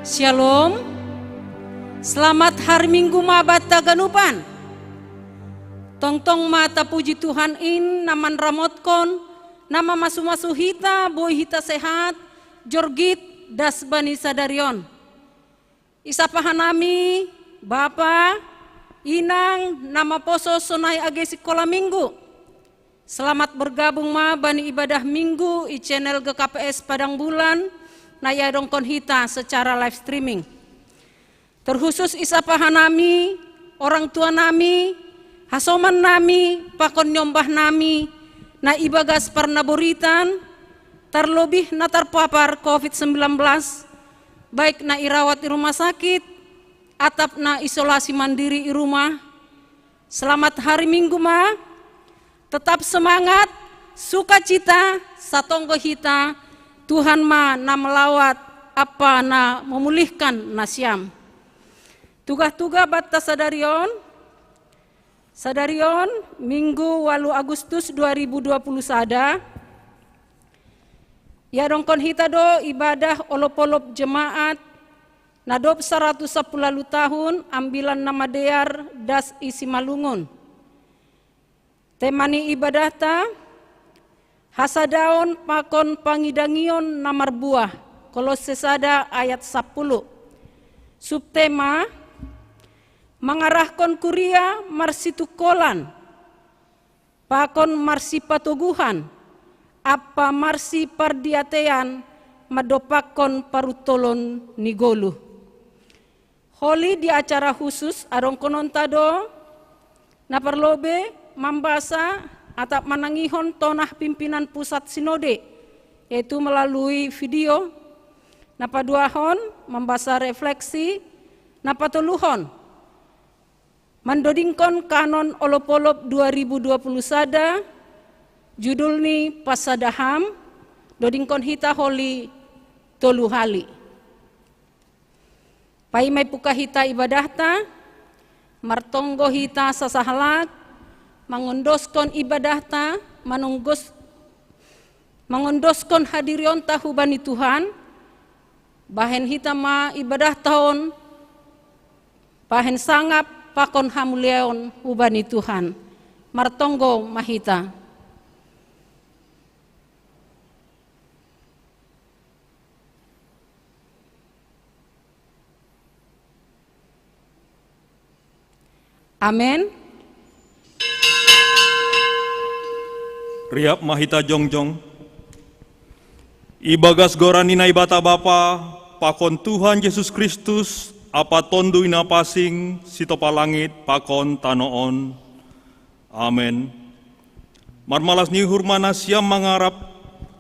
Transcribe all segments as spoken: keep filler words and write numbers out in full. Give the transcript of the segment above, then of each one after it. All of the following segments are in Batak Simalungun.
Shalom. Selamat hari Minggu ma banta ganupan. Tongtong ma tapuji Tuhan in na manramotkon, na mamasumasu hita, boi hita sehat, jorgit das bani sadari on. Isapa hanami, Bapa, Inang, na maposo sonai age sikola Minggu. Selamat bergabung ma bani ibadah Minggu i channel G K P S Padang Bulan, na iadongkon hita secara live streaming. Terkhusus isapa hanami, orang tua nami, hasoman nami, pakon niombah nami, na ibagas parnaboritan, terlebih na terpapar covid sembilan belas, baik na irawat i rumah sakit, atap na isolasi mandiri i rumah. Selamat hari Minggu ma, tetap semangat, sukacita, satonggo hita, Tuhan ma na melawat, apa na memulihkan nasiam. Tuga-tuga banta sadari on, sadari on, Minggu walu Agustus dua ribu dua puluh sada, iadongkon hita do ibadah olop-olop jemaat, na dob saratus sapuluh walu tahun ambilan na madear das i Simalungun. Tema ni ibadahta, hasadaon pakon pangidangion na marbuah, Kolosse sada ayat sapuluh. Subtema, mangarahkon kuria marsitungkolan, pakon marsipatoguhan, ampa marsipardiatean mandompakkon paruntolon ni goluh. Holi di acara khusus adongkononta do, na parlobei mambasa atap manangihon tonah pimpinan pusat sinode, yaitu melalui video, na paduahon mambasa refleksi, na patoluhon mandodingkon kanon olop-olop dua ribu dua puluh sada, judul ni Pasada Ham, dodingkon hita holi tolu hali. Paima ipuka hita ibadahta, martonggo hita sasahalak, mangondoskon ibadahta, manonggos, mangondoskon hadirionta hubani Tuhan, bahen hita ma ibadahta on, bahen sangap pakon hamuliaon hubani Tuhan. Martonggo ma hita. Amen. Riap ma hita jongjong. Ibagas goran ni Naibata Bapa, pakon Tuhan Jesus Kristus, ampa Tonduy Napansing, sitopa langit pakon tano on. Amen. Marmalas ni uhur ma nasiam mangarap,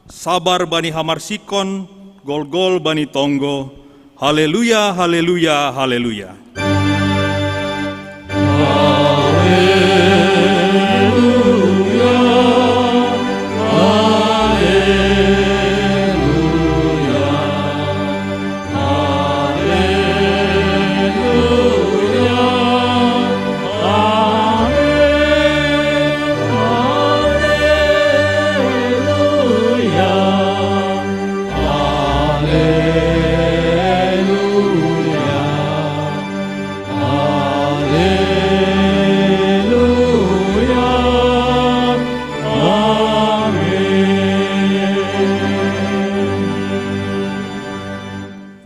sabar bani hamarsikon, golgol bani tonggo. Haleluya, haleluya, haleluya.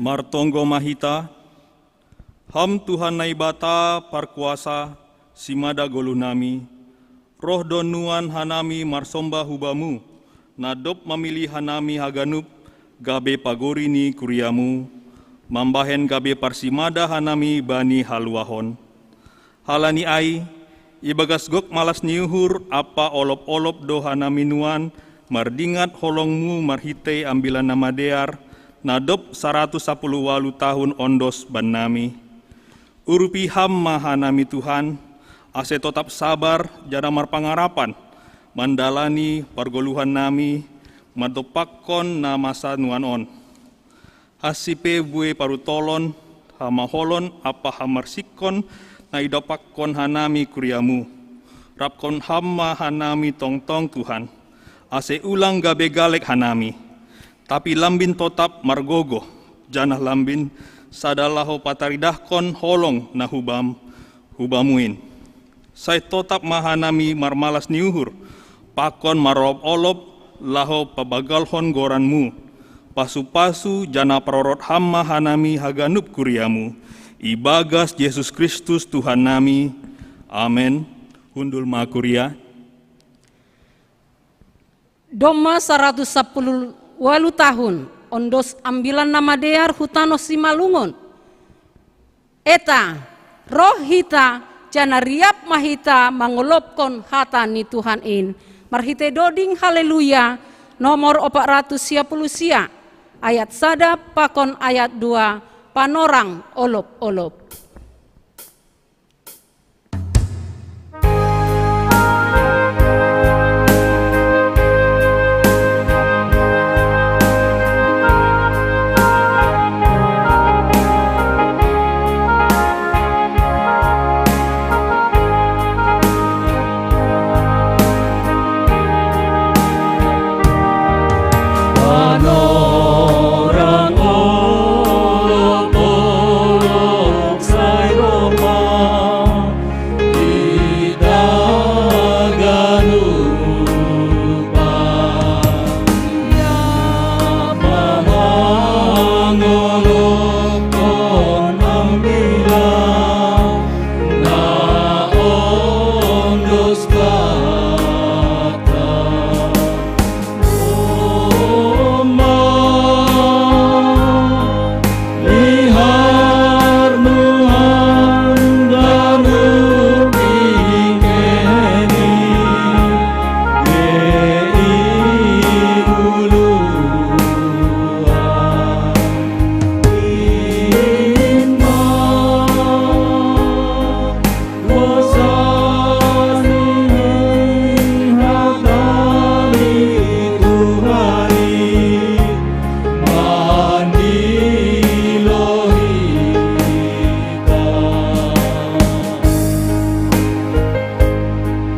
Martonggo ma hita. Ham Tuhan Naibata parkuasa, simada goluh nami, roh do nuan hanami marsomba hu Bamu, na dob mamilih hanami haganup gabe pagori ni kuriaMu, mambahen gabe parsimada hanami bani haluahon. Halani ai, ibagas gok malas ni uhur ampa olop-olop do hanami nuan mardingat holongMu marhitei Ambilan Namadear, na dob saratus sapuluh walu tahun ondos bannami. Urupi Ham ma hanami Tuhan, ase totap sabar janah marpangarapan, mandalani pargoluhan nami, mandompakkon na masa nuan on. Hansi pe buei parutolon, hamaholon ampa hamarsikon na idompakkon hanami kuriaMu. Rapkon Ham ma hanami tongtong Tuhan, ase ulang gabe galek hanami, tapi lambin totap margogoh, janah lambin Sada laho pataridahkon holong na hubam, hubamuin. Sai totap ma hanami marmalas ni uhur, pakon marolop-olop laho pabagalhon goranmu. Pasu-pasu janah parorot ham ma hanami haganup kuriamu. Ibagas Jesus Kristus Tuhan nami. Amen. Hundul ma kuria. Domma saratus sapuluh walu tahun, ondos ambilan na madear hu tanoh Simalungun. Eta, roh hita, janah riap ma hita mangolopkon hata ni Tuhan in. Marhitei doding Haleluya, nomor opat ratus sia puluh sia, ayat sada pakon ayat dua, panorang olop-olop.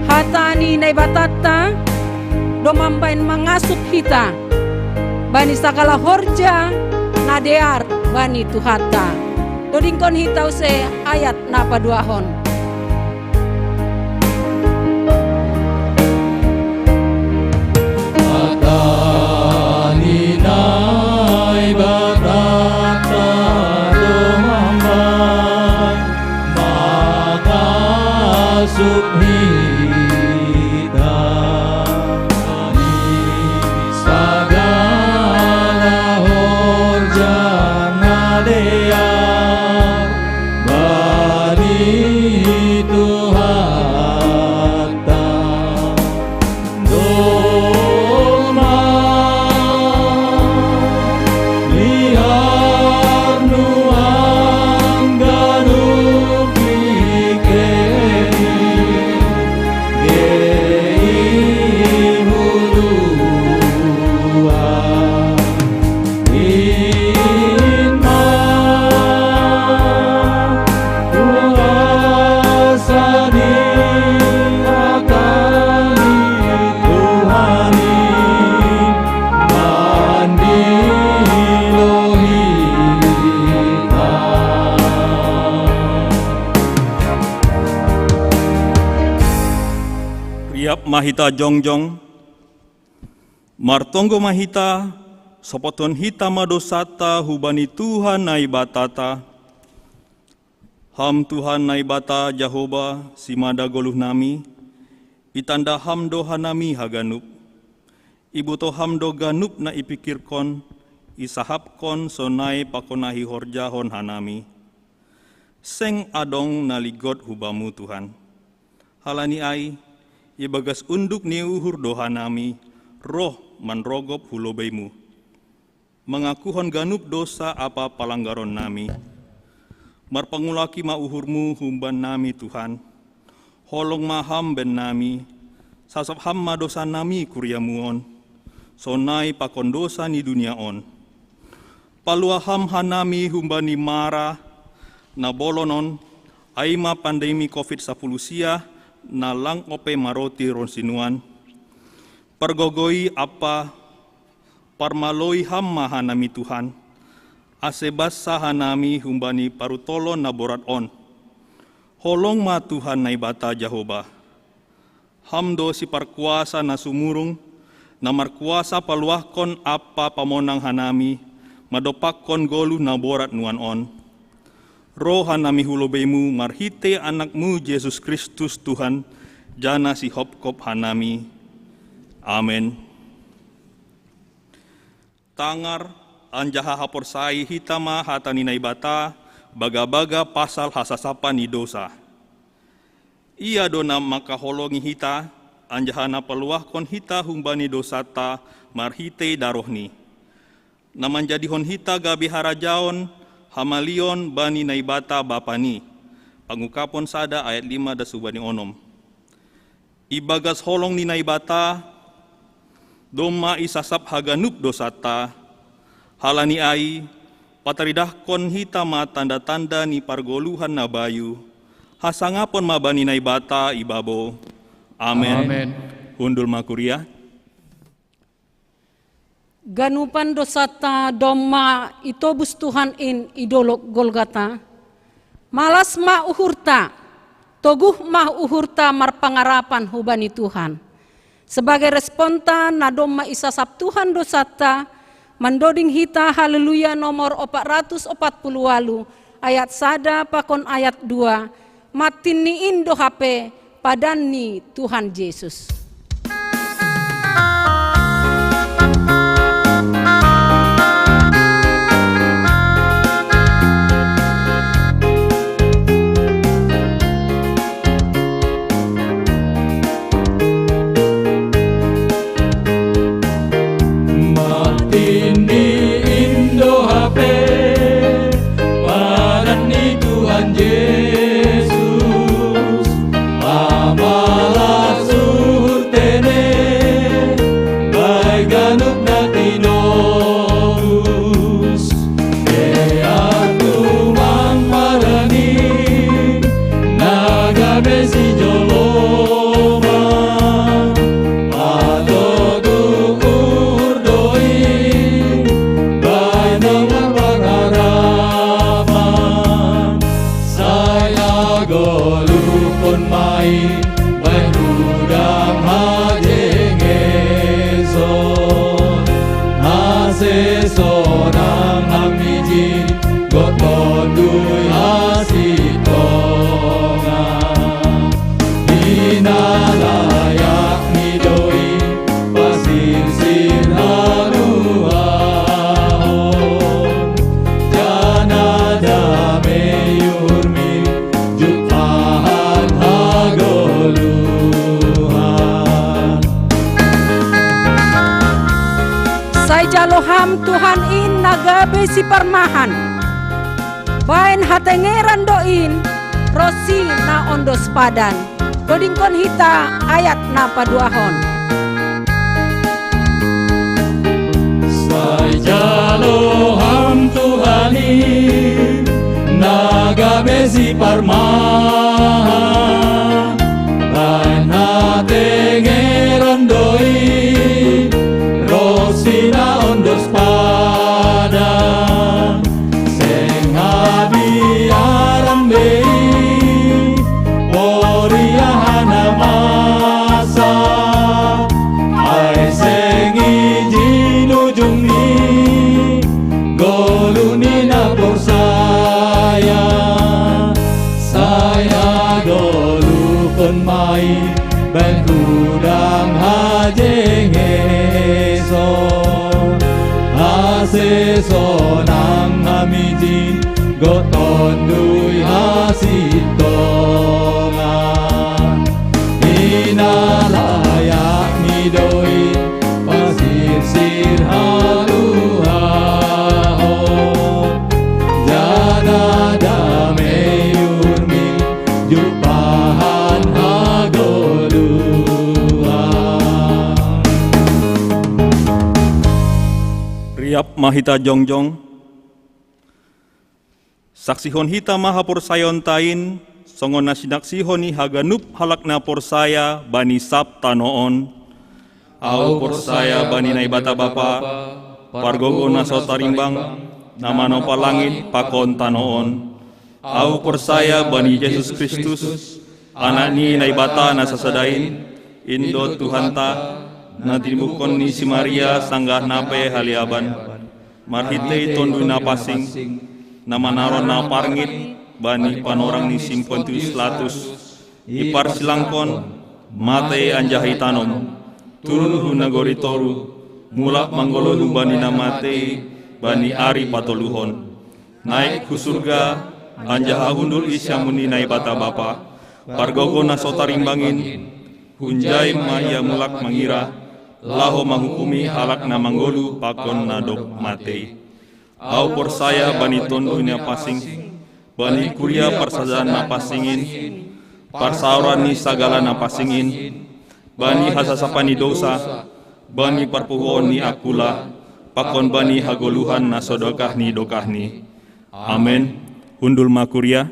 Hata ni Naibatanta do mambaen mangasup hita bani sagala horja na dear bani Tuhanta. Dodingkon hita use ayat na paduahon. Hata ni Naibata do mambaen mangasup hita. Sagala horja na dear bani Tuhanta. Domma liar nuan ganup ikeni gei huluan. Riap ma hita jongjong. Martonggo ma hita, sopothon hita ma dosanta hubani Tuhan Naibatanta. Ham Tuhan Naibata Jahowa, simada goluh nami, itanda Ham do hanami haganup. Iboto Ham do ganup na ipikirkon, isahapkon sonai pakon na ihorjahon hanami. Seng adong na ligot hu Bamu, Tuhan. Halani ai, ibagas unduk ni uhur do hanami roh manrogop hu lobeiMu, mangakuhon ganup dosa ampa palanggaron nami. Marpangulaki ma uhurMu humban nami, Tuhan. Holong ma Ham bennami, sasap Ham ma dosa nami kuriaMu on, sonai pakon dosa ni dunia on. Paluah Ham hanami humbani mara na bolon on, ai ma pandemi covid sapuluh sia na lang ope maroti ronsi nuan. Pargogoi ampa parmaloi Ham ma hanami, Tuhan, ase basa hanami humbani parutolon na borat on. Holong ma Tuhan Naibata Jahowa. Ham do siparkuasa na sumurung, na markuasa paluahkon ampa pamonang hanami, madompakkon goluh na borat nuan on. Roh hanami hu lobeimu marhitei Anakmu Jesus Kristus Tuhan, jana sihopkop hanami. Amen. Tangar, anjaha haporsayai hita ma hata ni Naibata, bagabaga pasal hasasapan ni dousa. Ia do na mangkaholongi hita, anjaha na paluahkon hita humbani dousanta marhitei darohni. Na manjadihon hita gabe harajaon, hamalion bani Naibata Bapani. Pangungkapon sada ayat lima das hubani onom. Ibagas holong ni Naibata, domma isasap haganup dousanta, halani ai, pataridahkon hita ma tanda-tanda ni pargoluhan na bayu, hasangapon ma bani Naibata ibabo. Amen. Amen. Hundul ma kuria. Ganupan dousanta domma itobus Tuhan in i dolok Golgata. Malas ma uhurta, toguh ma uhurta marpangarapan hubani Tuhan. Sebagai responta na domma isasap Tuhan dousanta, mandoding hita Haleluya nomor opat ratus opat puluh walu, ayat sada pakon ayat dua, matinni in do hape padan ni Tuhan Jesus. Matinni in do hape padan ni Tuhan Jesus, mamalas uhurta ne bai ganup na tinobus. Ia tumang padan i na gabe sijoloman, matogu uhur do i bai na marpangarapan. Sai hagoluhon ma i bai rudang hajengeson, ase sonang hami jinggot Tonduy Hasitonga. I na layak ni do i pasirsir haluahon, jana damei uhurmi jumpahan hagoluhan. Sai jalo ham Tuhan in na gabe siparmahan. Baen hatengeran do in, ronsi na ondos padan. Dodingkon hita ayat na paduahon. Sai jalo ham Tuhan i na gabe siparmahan, baen hatengeran do i, ronsi na ondos padan. Seng habiaran be i, poriahan na masa, ai seng i jinujung ni goluh ni na porsaya. Sai hagoluhon ma i baen rudang hajengeson, ase sonang hami jinggot Tonduy Hasitonga. I na layak ni do i pasirsir haluahon, jana damei uhurmi jumpahan hagoluhan. Riap ma hita jongjong. Saksihon hita ma haporsayaonta in, songon na sinaksihon ni haganup halak na porsaya bani sab tano on. Ahu porsaya bani Naibata Bapa, pargogo na so tarimbang, na manopa langit pakon tano on. Au porsaya bani Jesus Kristus, Anak ni Naibata na sasada in, Indo Tuhanta, na tinibukon ni si Maria sanggah na pe haliaban, marhitei Tonduy Napansing, na manaron na parngit bani panorang ni si Pontius Pilatus, iparsilangkon, matei anjaha itanom, turun hu nagori toruh, mulak manggoluh humbani na matei bani ari patoluhon. Naik hu surga, anjaha hundul i siamun ni Naibata Bapa, pargogoh na so tarimbang in. Hunjai ma ia mulak mangira, laho manghukumi halak na manggoluh pakon na dob matei. Au porsaya bani Tonduy Napansing, bani kuria parsadaan na pansing in, parsaoran ni sagala na pansing in, bani hasasapan ni dousa, bani parpuhoon ni angkula, pakon bani hagoluhan na so dokah ni dokahni. Amen. Hundul ma kuria.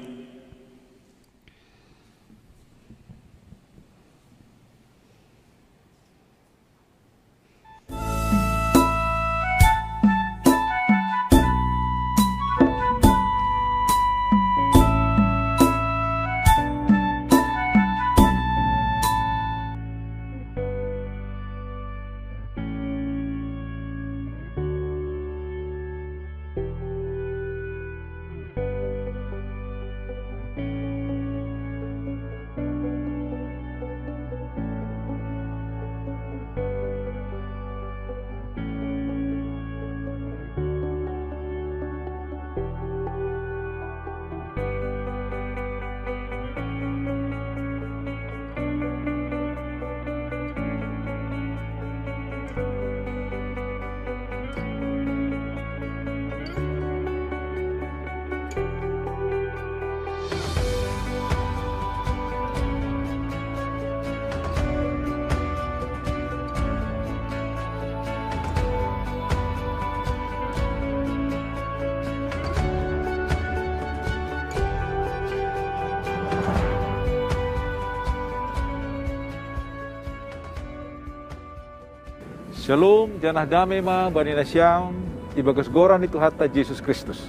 Shalom, janah dame ma bani nasiam ibagas Goran ni Tuhanta Jesus Kristus.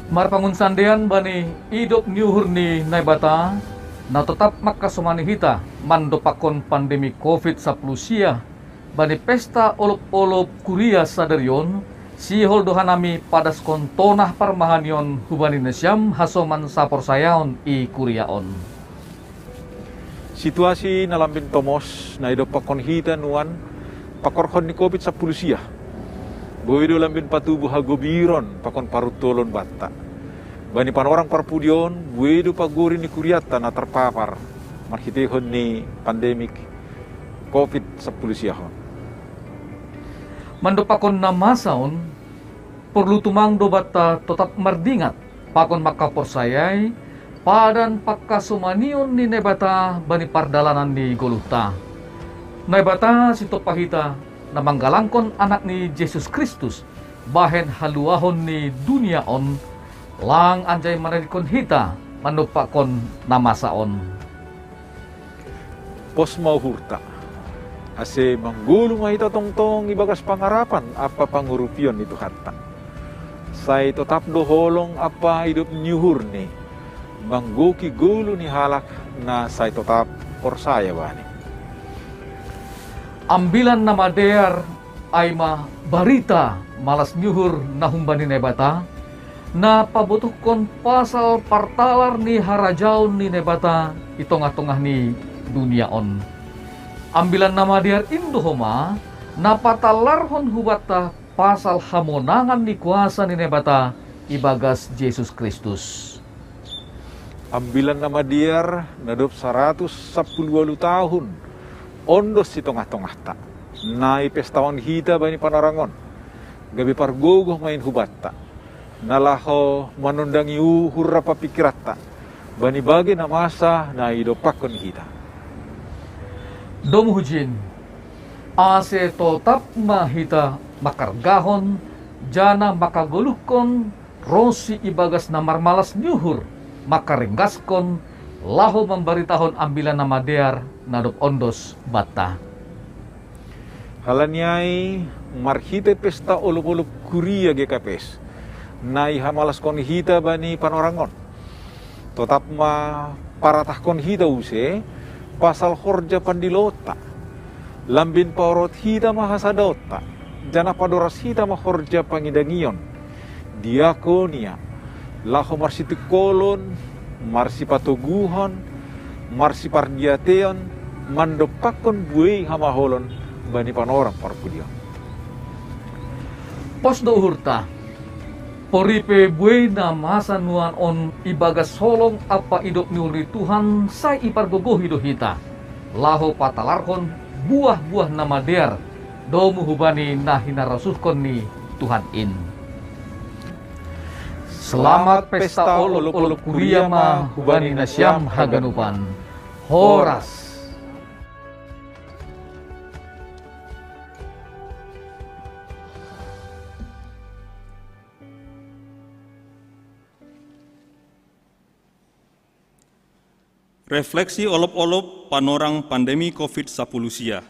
Marpangunsandean bani idop ni uhur ni Naibata, na totap mangkasomani hita mandopakkon pandemi covid sapuluh sia, bani pesta olop-olop kuria sadari on, sihol do hanami padaskon tonah parmahanion hubani nasiam hasoman saporsayaon i kuria on. Situasi na lambin tomos na idompakkon hita nuan pakorhon ni covid sapuluh sia. Boi do lambin patubu hagobiron pakon paruntolon banta. Bani panorang parpudi on, boi do pagori ni kurianta na tarpapar marhiteihon ni pandemik covid sapuluh sia on. Mandopakkon na masa on, porlu tumang do banta totap mardingat pakon mangkaporsayai padan pangkasomanion ni Naibata bani pardalanan ni goluhta. Naibata Sitompa hita, na manggalangkon Anak ni Jesus Kristus bahen haluahon ni dunia on, lang anjai manadingkon hita mandompakkon na masa on. Pos ma uhurta, ase manggoluh ma hita tongtong ibagas pangarapan ampa pangurupion ni Tuhanta. Sai totap do holong ampa idop ni uhurni, manggoki goluh ni halak na sai totap porsaya Bani. Ambilan Namadear, ai ma barita malas ni uhur na humbani Naibata, na pabotohkon pasal partalar ni harajaon ni Naibata i tongah-tongah ni dunia on. Ambilan Namadear in do homa na patalarhon hubanta pasal hamonangan ni kuasa ni Naibata ibagas Jesus Kristus. Ambilan Namadear na dob saratus sapuluh ualuh tahun ondos i tongah-tongahta, na ipestahon hita bani panorang on, gabe pargogoh ma in hubanta, na laho manondangi uhur ampa pingkiranta bani bage na masa na idompakkon hita. Domu hujin, ase totap ma hita mangkargahon janah mangkagoluhkon ronsi ibagas na marmalas ni uhur, mangkaringgaskon laho mambaritahon Ambilan Namadear na dob ondos banta. Halani ai, marhite pesta olop-olop kuria G K P S, na ihamalaskon hita bani panorangon. Totap ma paratahkon hita use pasal horja pandiloonta. Lambin paorot hita ma hasadaonta, janah padoras hita ma horja pangidangion, diakonia, laho marsitungkolon, marsipatoguhon, marsipardiateon, mandompakkon buei hamaolon bani panorang parpudion. Pos do uhurta, pori pe buei na masa nuan on ibagas holong ampa idop ni uhur ni Tuhan sai ipargogohi do hita, laho patalarhon buah-buah na madear domu hubani na hinarasuhkon ni Tuhan in. Selamat pesta olop-olop kuria ma hubani nasiam haganupan. Horas. Refleksi olop-olop panorang pandemi covid sapuluh sia.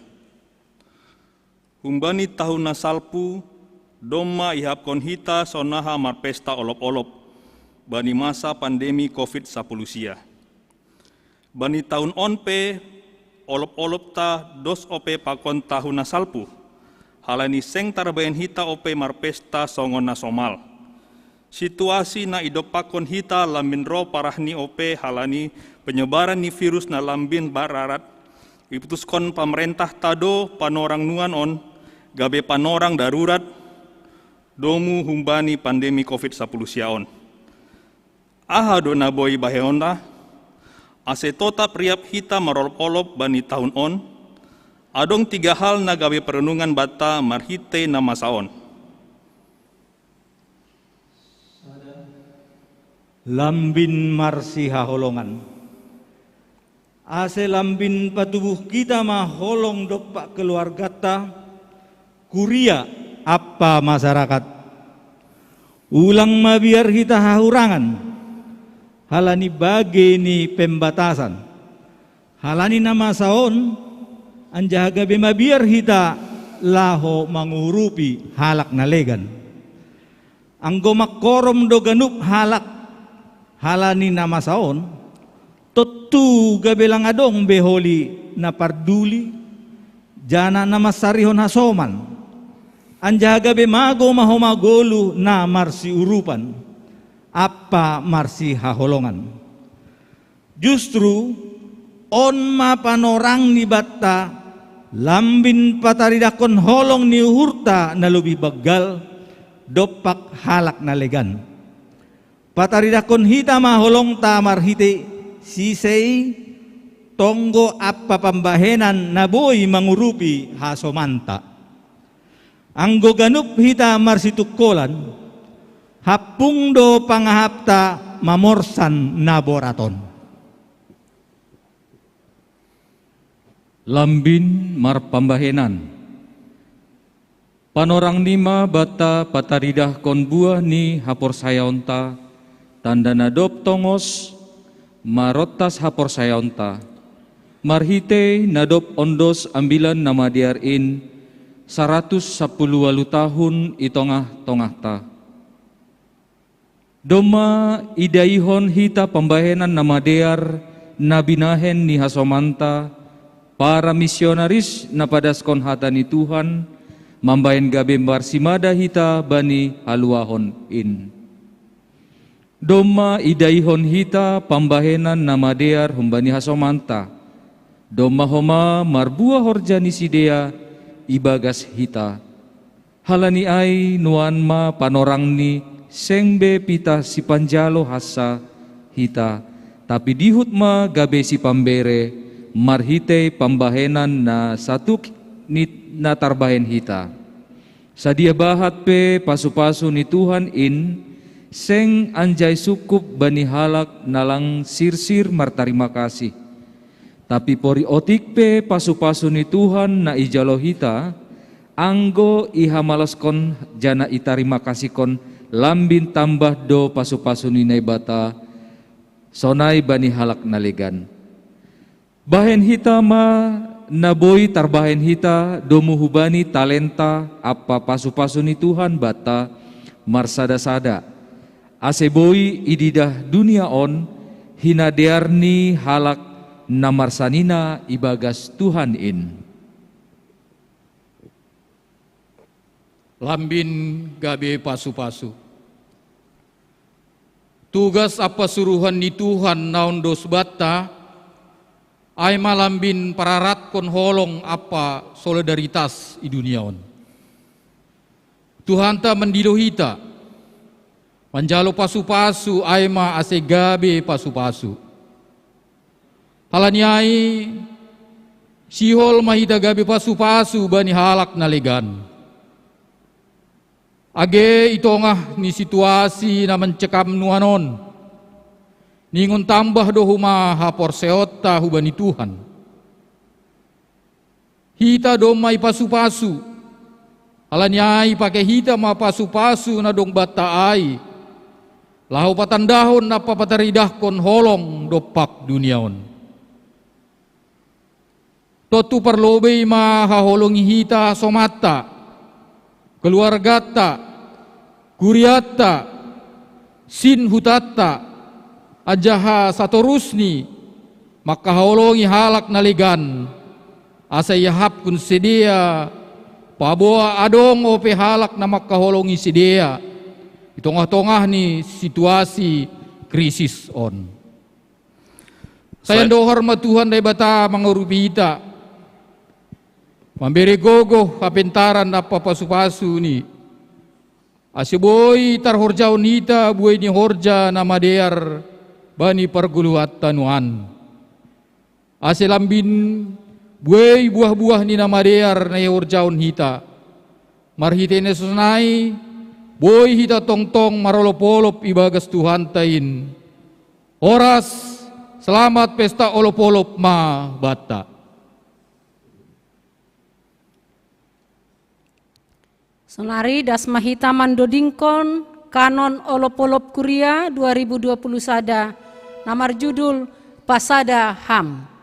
Humbani tahun na salpu, domma ihapkon hita sonaha marpesta olop-olop bani masa pandemi covid sapuluh sia. Bani tahun on pe, olop-olopta dos ope pakon tahun na salpu, halani seng tarbahen hita ope marpesta songon na somal. Situasi na idompakkon hita lambin ro parahni ope halani penyebaran ni virus na lambin bararat, iputuskon pamarentahta do panorang nuan on gabe panorang darurat domu humbani pandemi covid sapuluh sia on. Aha do na boi bahenonta, ase totap riap hita marolop-olop bani tahun on? Adong tiga hal na gabe perenungan banta marhite na masa on. Lambin marsihaholongan. Ase lambin patubuh hita ma holong dompak keluarganta, kuria ampa masarakat. Ulang mabiar hita hahurangan, halani bage ni pembatasan. Halani na masa on, anjaha gabe mabiar hita laho mangurupi halak na legan. Anggo mangkorom do ganup halak halani na masa on, tontu gabe lang adong be holi na parduli, janah na mansarihon hasoman, anjaha gabe mago ma homa goluh na marsiurupan ampa marsihaholongan. Justru on ma panorang ni banta lambin pataridahkon holong ni uhurta na lobih banggal dompak halak na legan. Pataridahkon hita ma holongta marhite sisei tonggo ampa pambahenan na boi mangurupi hasomanta. Anggo ganup hita marsitungkolan, hampung do pangahapta mamorsan na borat on. Lambin marpambahenan. Panorang ni ma banta pataridahkon buah ni haporsayaonta, tanda na dob tongos marontas haporsayaonta. Marhitei na dob ondos Ambilan Namadear in saratus sapuluh ualuh tahun i tongah-tongahta. Domma idaihon hita pambahenan na madear na binahen ni hasomanta, para misionaris na padaskon hata ni Tuhan, mambahen gabe marsimada hita bani haluahon in. Domma idaihon hita pambahenan na madear humbani hasomanta, domma homa marbuah horja ni sidea ibagas hita. Halani ai nuan ma panorangni seng be pitah sipanjalo hansa hita, tapi dihut ma gabe sipambere marhitei pambahenan na satuk ni na tarbahen hita. Sadia bahat pe pasu-pasu ni Tuhan in seng anjai sungkup bani halak na lang sirsir martarima kasih. Tapi pori otik pe pasu-pasu ni Tuhan na ijalo hita, anggo ihamalaskon janah itarima kasihkon, lambin tambah do pasu-pasu ni Naibata sonai bani halak na legan. Bahen hita ma Na boi tarbahen hita domu hubani talenta ampa pasu-pasu ni Tuhan banta marsada-sada, ase boi ididah dunia on hinadear ni halak na marsanina ibagas Tuhan in. Lambin gabe pasu-pasu. Tugas ampa suruhan ni Tuhan naung dos banta, ai ma lambin pararatkon holong ampa solidaritas i dunia on. Tuhanta mandilo hita, manjalo pasu-pasu ai ma ase gabe pasu-pasu. Halani ai, sihol ma hita gabe pasu-pasu bani halak na legan. Age i tongah ni situasi na mancekam nuan on, ningon tambah do homa haporseaonta hubani Tuhan. Hita domma ipasu-pasu, halani ai pake hita ma pasu-pasu na dong banta ai, laho patandahon ampa pataridahkon holong dompak dunia on. Tontu parlobei ma haholongi hita somanta, keluarganta, kurianta, sinhutanta, anjaha satorusni mangkaholongi halak na legan, asa iahapkon sidea, paboa adong ope halak na mangkaholongi sidea i tongah-tongah ni situasi krisis on. Sai andohar ma Tuhan Naibata mangurupi hita, mambere gogoh, hapentaran ampa pasu-pasu ni, ase boi tarhorjahon hita buei ni horja na madear bani pargoluhanta nuan. Ase lambin buei buah-buah ni na madear na ihorjahon hita. Marhitei na sonai, boi hita tongtong marolop-olop ibagas Tuhanta in. Horas, selamat pesta olop-olop ma banta. Sonari das ma hita mandodingkon kanon olop-olop kuria dua ribu dua puluh sada, na marjudul Pasada Ham.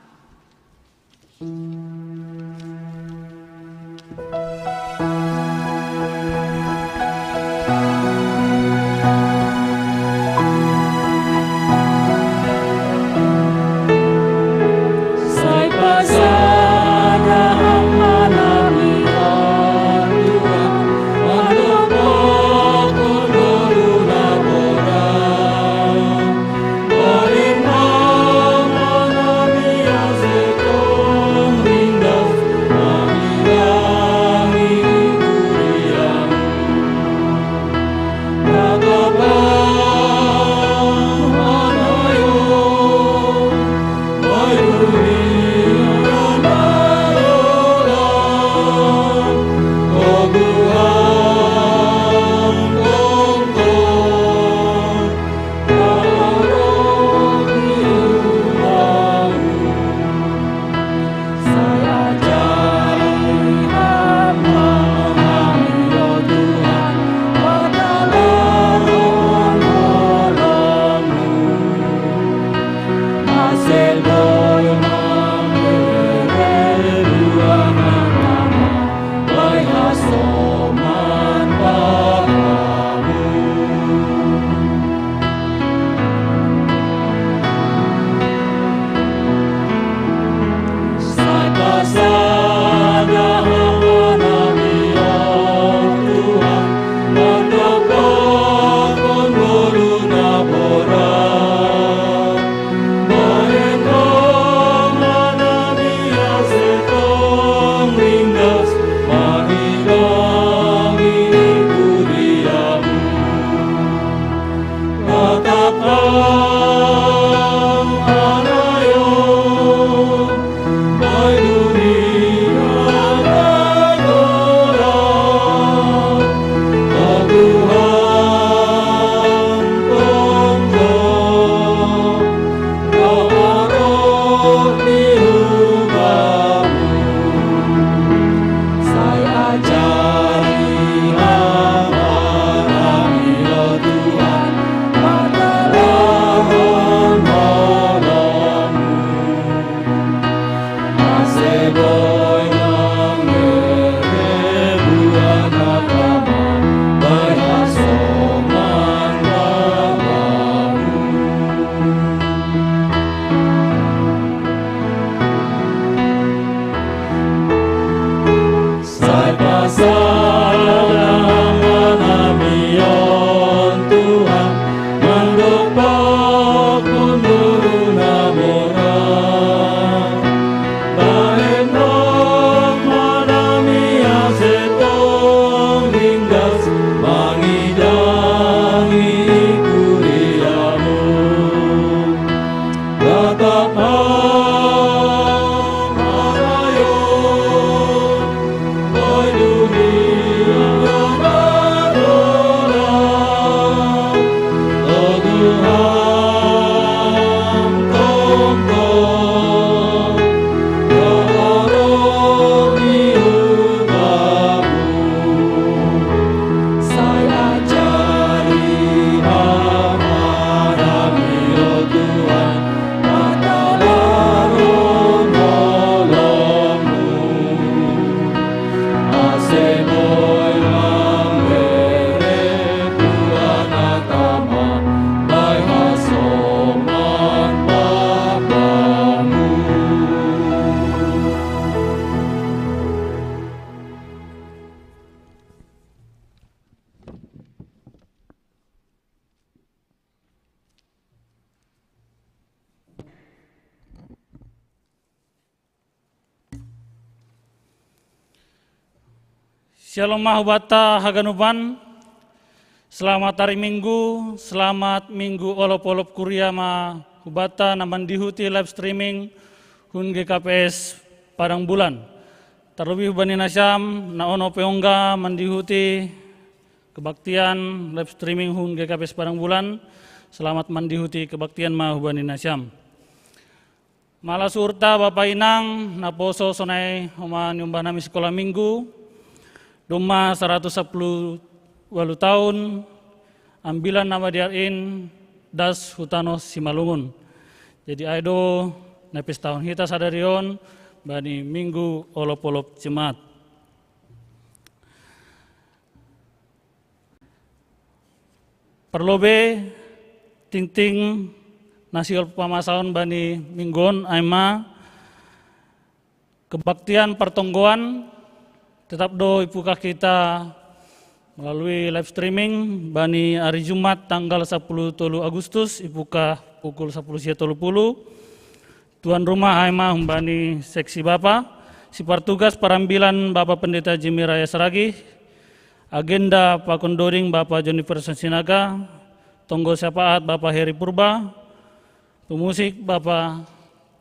Shalom ma hubata haganupan. Selamat hari Minggu, selamat Minggu olop-olop kuria ma hubata na mandihuti live streaming hun G K P S Padang Bulan. Terlebih hubani nasiam na ono pe ongga mandihuti kebaktian live streaming hun G K P S Padang Bulan. Selamat mandihuti kebaktian ma hubani nasiam. Mala suhurta bapa inang, naposo sonai homa niumbah nami sikola minggu, domma saratus sapuluh walu taun, ambilan na madiar in das hu tano Simalungun. Jadi ai do na pestahon hita sadari on bani minggu olop-olop Jemaat. Parlobe tingting na sihol pamasaon bani minggu on ai ma kebaktian partonggoan tetap do ipuka hita melalui live streaming bani hari Jumat tanggal sapuluh tolu Agustus ipuka pukul sapuluh sia tolu puluh. Tuan rumah ai ma humbani seksi bapa, sipartugas parambilan Bapa Pendeta Jimmy Raya Saragih, agenda pakon doding Bapa Joni Person Sinaga, tonggo syafaat Bapa Heri Purba, pemusik Bapa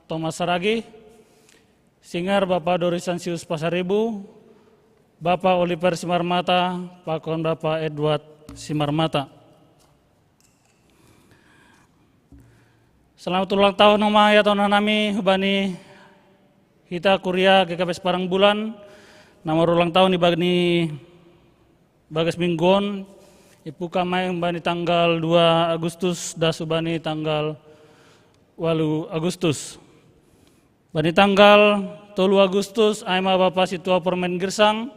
Thomas Saragih, singer Bapa Doris Ansius Pasaribu, Bapa Oliver Simarmata, pakon Bapa Edward Simarmata. Selamat ulang tahun homa ya tahun nami hubani hita kuria G K P S Padang Bulan na marulang tahun di bani bagas minggu on, ipuka ma i hubani tanggal dua Agustus das hubani tanggal walu Agustus. Bani tanggal tolu Agustus ai ma Bapa Situa Permen Girsang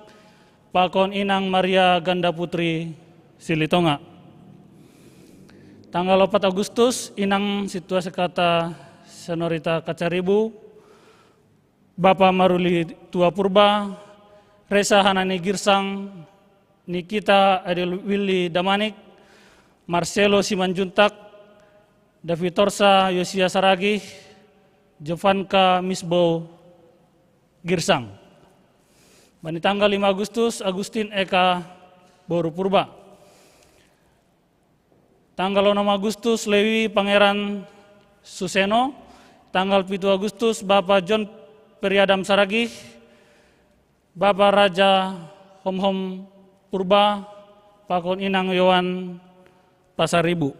pakon Inang Maria Ganda Putri Silitonga. Tanggal opat Agustus Inang Situa Sekata Senorita Kacaribu, Bapa Maruli Tua Purba, Resa Hanani Girsang, Nikita Adil Willy Damanik, Marcelo Simanjuntak, David Torsa Yosia Saragih, Jovanka Misbo Girsang. Bani tanggal lima Agustus Agustin Eka Boru Purba. Tanggal onom Agustus Lewi Pangeran Suseno, tanggal pitu Agustus Bapa John Periadam Saragih, Bapa Raja Homhom Purba, pakon Inang Yowan Pasaribu.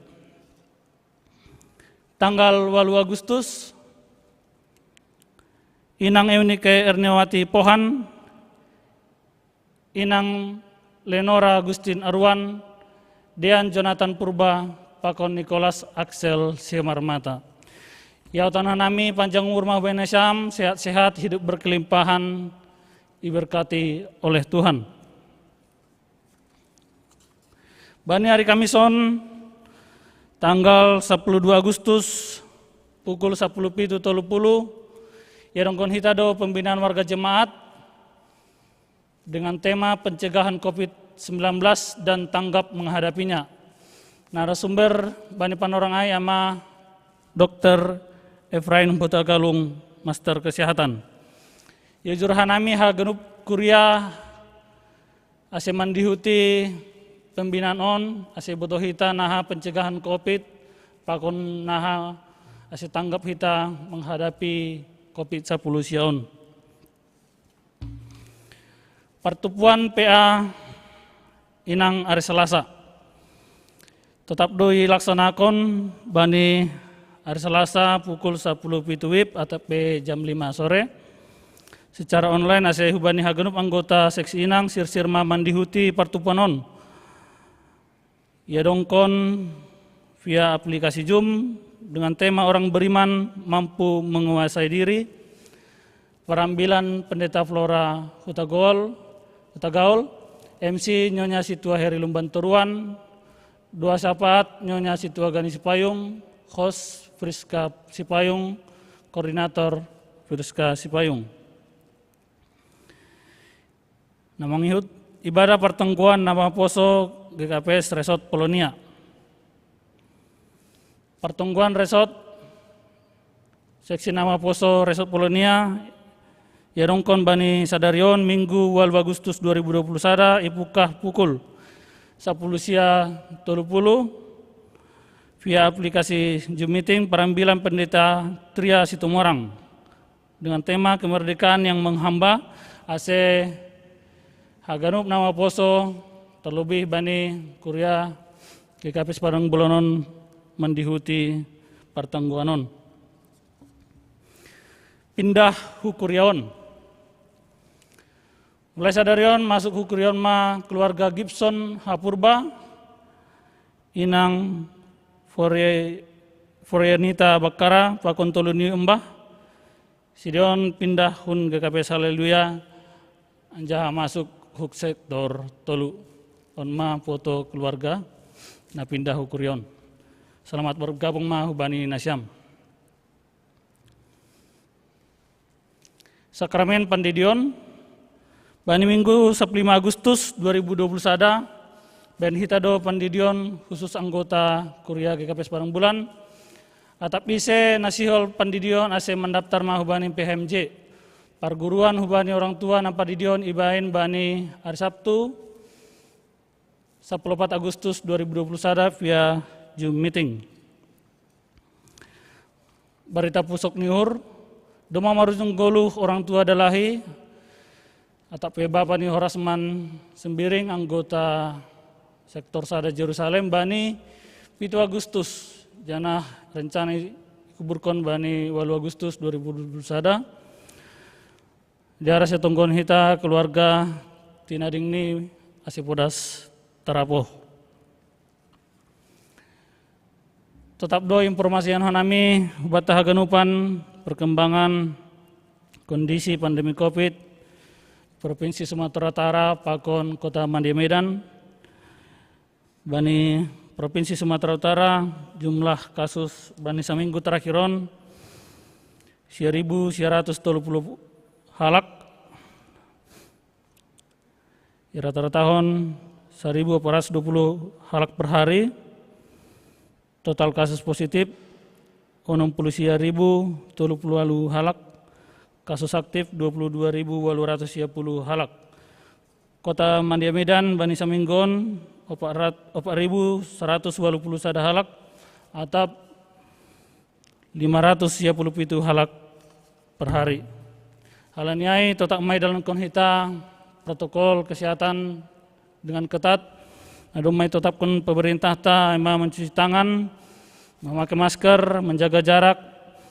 Tanggal walu Agustus Inang Eunike Erniawati Pohan, Inang Lenora Agustin Aruan, Dean Jonathan Purba, pakon Nicholas Axel Simarmata. Ya tanah nami panjang umur ma hubani nasiam, sehat-sehat, hidup berkelimpahan, diberkati oleh Tuhan. Bani hari Kamis on tanggal sapuluh dua Agustus pukul sapuluh pitu tolu puluh, ya dongkon hita do pembinaan warga jemaat dengan tema pencegahan covid sembilan belas dan tanggap menghadapinya. Narasumber bani panorang ai ama Dokter Efraim Hutagalung, Master Kesehatan. Ya jurhanami haganup kuria ase mandihuti pembinaan on, ase boto hita naha pencegahan covid, pakon naha ase tanggap hita menghadapi covid sapuluh sia on. Partupuan P A inang ari Salasa. Tetap do ilaksanakon bani ari Salasa pukul sapuluh pitu wib atap pe jam lima sore. Secara online ase hubani haganup anggota seksi inang sirsir ma mandihuti partupuan on. Ia dongkon via aplikasi Zoom dengan tema orang beriman mampu menguasai diri. Perambilan Pendeta Flora Hutagol, Hutagaol, M C Nyonya Situa Heri Lumban Toruan, doa syafaat Nyonya Situa Gani Sipayung, host Friska Sipayung, koordinator Friska Sipayung. Nah, mangihut ibadah pertengguan nama poso G K P S Resort Polonia. Pertengguan Resort, seksi nama poso Resort Polonia, ia dongkon bani sadarion Minggu walu Agustus dua ribu dua puluh sada ipukah pukul sapuluh sia tolu puluh via aplikasi Zoom Meeting perambilan Pendeta Tria Situmorang dengan tema kemerdekaan yang menghamba, ase haganup nama poso terlebih bani kuria G K P S Padang Bulanon mandihuti partangguanon. Pindah hukuriaon. Mulai sadarion masuk hukuriaon ma keluarga Gibson Hapurba, inang Forianita Bakara pakon tolu ni embah. Sidion pindah hun G K P S Haleluya anjaha masuk huk sektor tolu. On ma foto keluarga na pindah hukuriaon. Selamat bergabung ma hubani nasiam. Sakramen pandidion. Bani Minggu sapuluh lima Agustus dua ribu dua puluh sada, baen hita do pandidion khusus anggota kuria G K P S Padang Bulan. Atap ise na sihol pandidion ase mandaptar ma hubani P H M J. Parguruan hubani orang tua na pandidion ibaen bani ari Sabtu, sapuluh opat Agustus dua ribu dua puluh sada via Zoom Meeting. Barita pusok ni uhur, domma marujung goluh orang tua dalahi, atap pe bapa ni Horasman Sembiring, anggota sektor sada Jerusalem, bani pitu Agustus, janah rencana ikuburkon bani walu Agustus dua ribu dua puluh sada. Diara setonggon hita keluarga tinading ni ase podas tarapoh. Tetap do informasi an hanami hubata haganupan perkembangan kondisi pandemi covid Provinsi Sumatera Utara pakon Kota Mandia Medan. Bani Provinsi Sumatera Utara, jumlah kasus bani saminggu terakhir on sia ribu sia ratus tolu puluh halak. Rata-ratahon saribu opat ratus dua puluh halak per hari. Total kasus positif onom puluh sia ribu tolu puluh walu halak. Kasus aktif dua puluh dua ribu walu ratus sia puluh halak. Kota Mandia Medan bani saminggu on opat ribu saratus walu puluh sada halak, atap lima ratus sia puluh pitu halak per hari. Halani ai totap ma idalankon hita protokol kesehatan dengan ketat. Na domma itotapkon pemerintahta, ai ma mencuci tangan, memakai masker, menjaga jarak,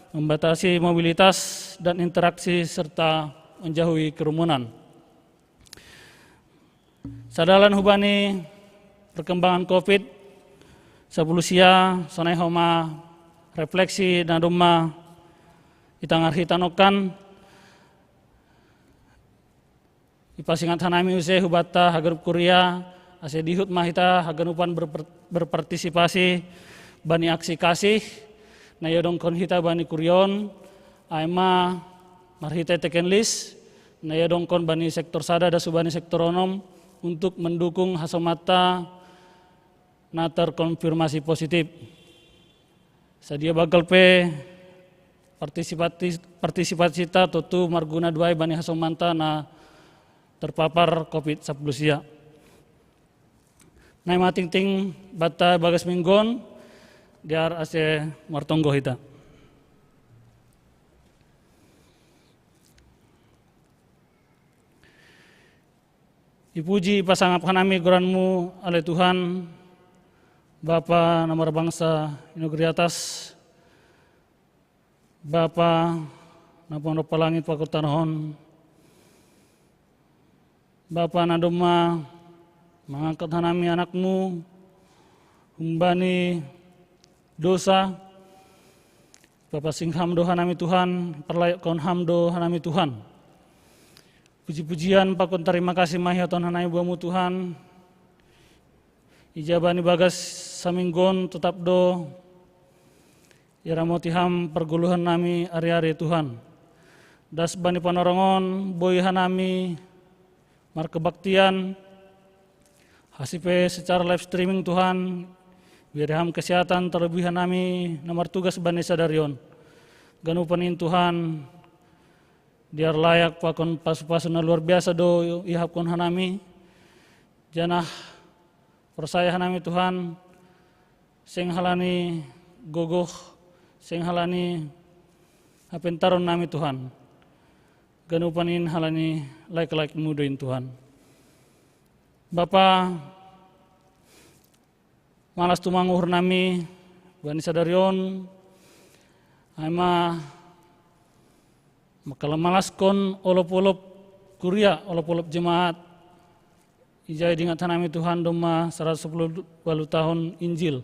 membatasi mobilitas dan interaksi serta menjauhi kerumunan. Sadalan hubani perkembangan covid sapuluh sia, sonai homa refleksi na domma itangar hita nongkan. Ipasingat hanami use hubata haganup kuria, ase dihut ma hita haganupan berpartisipasi bani aksi kasih na iadongkon hita bani kuriaon, ai ma marhite teken lis na iadongkon bani sektor sada das hubani sektor onom untuk mendukung hasomanta na terkonfirmasi positif. Sadia banggal pe partisipasita tontu marguna do ai bani hasomanta na terpapar covid sapuluh sia. Nai ma tingting banta bagas minggu on, diar ase martonggo hita. Puji pasangap hanami goran-Mu, ale Tuhan, Bapa na marbangsa i nagori atas, Bapa na pondop langit pakon tanoh on, Bapa na domma mangangkat hanami anak-Mu humbani dosa, papansing Ham do hanami Tuhan, parlayokkon Ham do hanami Tuhan. Puji-pujian pakon tarima kasih ma ihot hanami bamu Tuhan. Ija bani bagas saminggu on totap do iramoti Ham pargoluhan nami ari-ari Tuhan. Das bani panorong on boi hanami markebaktian, hasi pe secara live streaming Tuhan, bere Ham kesehatan terlebih hanami na martugas bani sadari on. Ganupan in Tuhan, dear layak pakon pasu-pasu na luar biasa do ihapkon hanami, janah porsaya hanami Tuhan, seng halani gogoh, seng halani hapentaron nami Tuhan. Ganupan in halani laik-laik-Mu do in Tuhan. Bapa, malas tumang uhur nami bani sadari on, ai ma mangkalamalaskon olop-olop kuria, olop-olop jemaat, ija idingat hanami Tuhan domma saratus sapuluh walu tahun Injil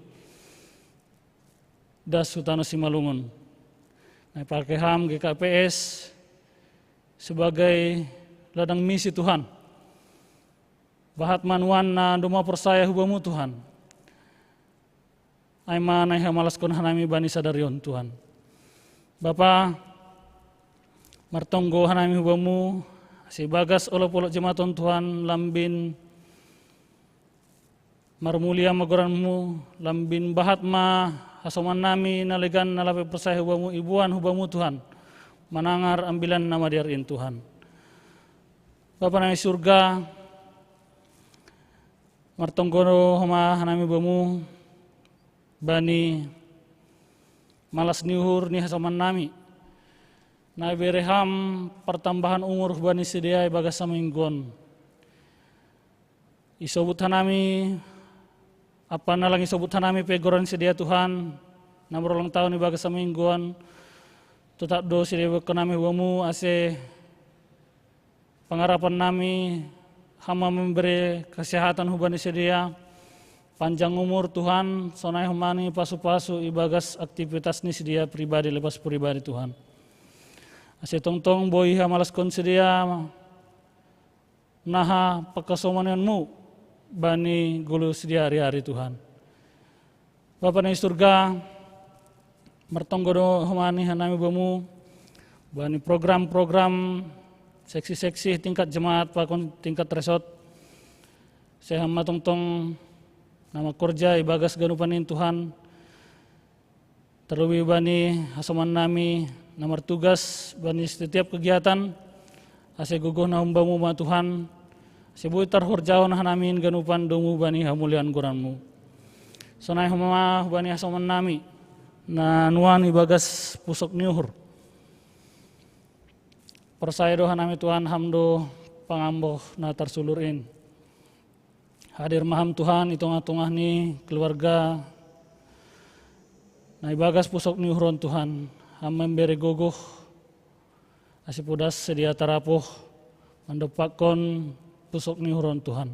das hu tano Simalungun. Na ipake Ham G K P S sebagai ladang misi Tuhan. Bahat ma nuan na domma porsaya hu Bamu Tuhan. Ai ma na ihamalaskon hanami bani sadari on Tuhan. Bapa, martonggo hanami hu Bamu, ase ibagas olop-olop jemaat on Tuhan, lambin marmulia ma goran-Mu, lambin bahat ma hasoman nami na legan na lape porsaya hu Bamu iboan hu Bamu Tuhan, manangar ambilan na madear in Tuhan. Bapa nami surga, martonggo do homa hanami Bamu bani malas ni uhur ni hasoman nami, na ibere Ham partambahan umur bani sidea ibagas saminggu on. Isobut hanami, apa na lang isobut hanami pe goran sidea Tuhan, na marulang tahun ibagas saminggu on, totap do sidea iboankon nami hu Bamu, ase pangarapan nami Ham ma mambere kesehatan hubani sidea, panjang umur Tuhan, sonai homa ni pasu-pasu ibagas aktivitas ni sidea pribadi lepas pribadi Tuhan. Ase tongtong boi ihamalaskon sidea, naha pangkasomanion-Mu bani goluh sidea ari-ari Tuhan. Bapa nami surga, martonggo do homa hanami Bamu bani program-program seksi-seksi tingkat jemaat pakon tingkat resort. Ase Ham ma tongtong na mangkorja ibagas ganupan in Tuhan. Terlebih bani hasoman nami na martugas bani setiap kegiatan, ase gogohna hum Bamu ma Tuhan, ase boi tarhorjahon hanami in ganupan domu bani hamulian goran-Mu. Sonai homa hubani hasoman nami na nuan ibagas pusok ni uhur. Porsaya do hanami Tuhan, Ham do pangamboh na tarsulur in. Hadir ma Ham Tuhan i tongah-tongah ni keluarga na ibagas pusok ni uhur on Tuhan, Ham mambere gogoh, ase podas sidea tarapoh mandompakkon pusok ni uhur on Tuhan.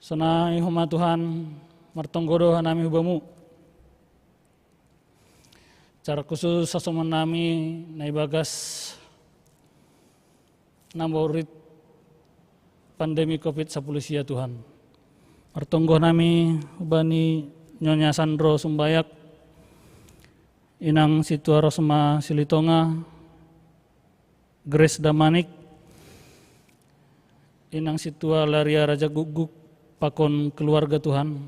Sonai homa Tuhan, martonggo do hanami hu Bamu. Secara khusus hasoman nami na ibagas na maborit pandemi covid sapuluh sia Tuhan. Martonggo hanami hubani Nyonya Sandro Sumbayak, Inang Situa Rosma Silitonga, Grace Damanik, Inang Situa Laria Raja Guguk, pakon keluarga Tuhan.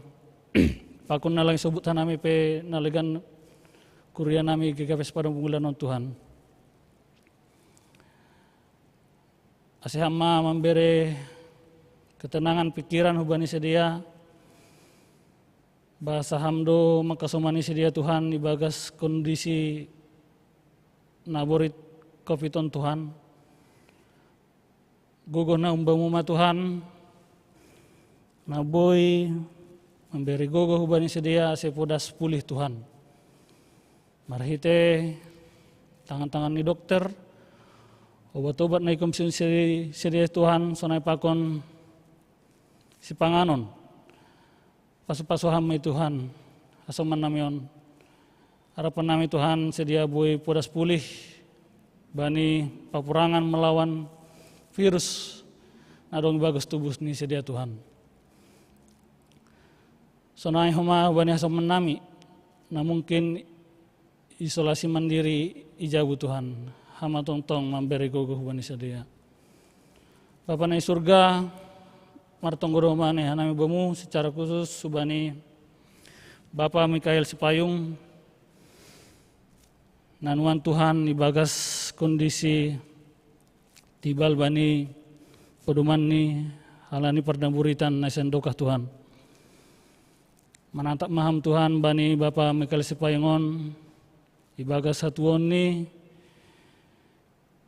Pakon na lang isobut hanami pe na legan kuria nami G K P S Padang Punggulan on Tuhan. Ase Ham ma mambere ketenangan pikiran hubani sidea, bahasa Ham do mangkasomani sidea Tuhan ibagas kondisi na borit covid on Tuhan. Gogoh na umbamu ma Tuhan, na boi mambere gogoh hubani sidea ase podas pulih Tuhan. Marhite tangan-tangan ni dokter, obat-obat na ikomsihon sidea Tuhan, sonai pakon sipanganon. Pasu-pasu Ham ma i Tuhan, hasoman nami on. Harapan nami Tuhan, sidea boi podas pulih bani papurangan melawan virus na adong ibagas tubuh ni sidea Tuhan. Sonai homa bani hasoman nami na mungkin isolasi mandiri i jabu Tuhan, Ham ma tongtong mambere gogoh bani sidea. Bapa na i surga, martonggo do homa ni hanami bamu secara khusus hubani Bapa Mikael Sipayung, na nuan Tuhan ibagas kondisi tibal bani podoman ni halani parnaburitan na sendokah Tuhan. Manatap ma Ham Tuhan bani Bapa Mikael Sipayung on ibagas hatuaon ni,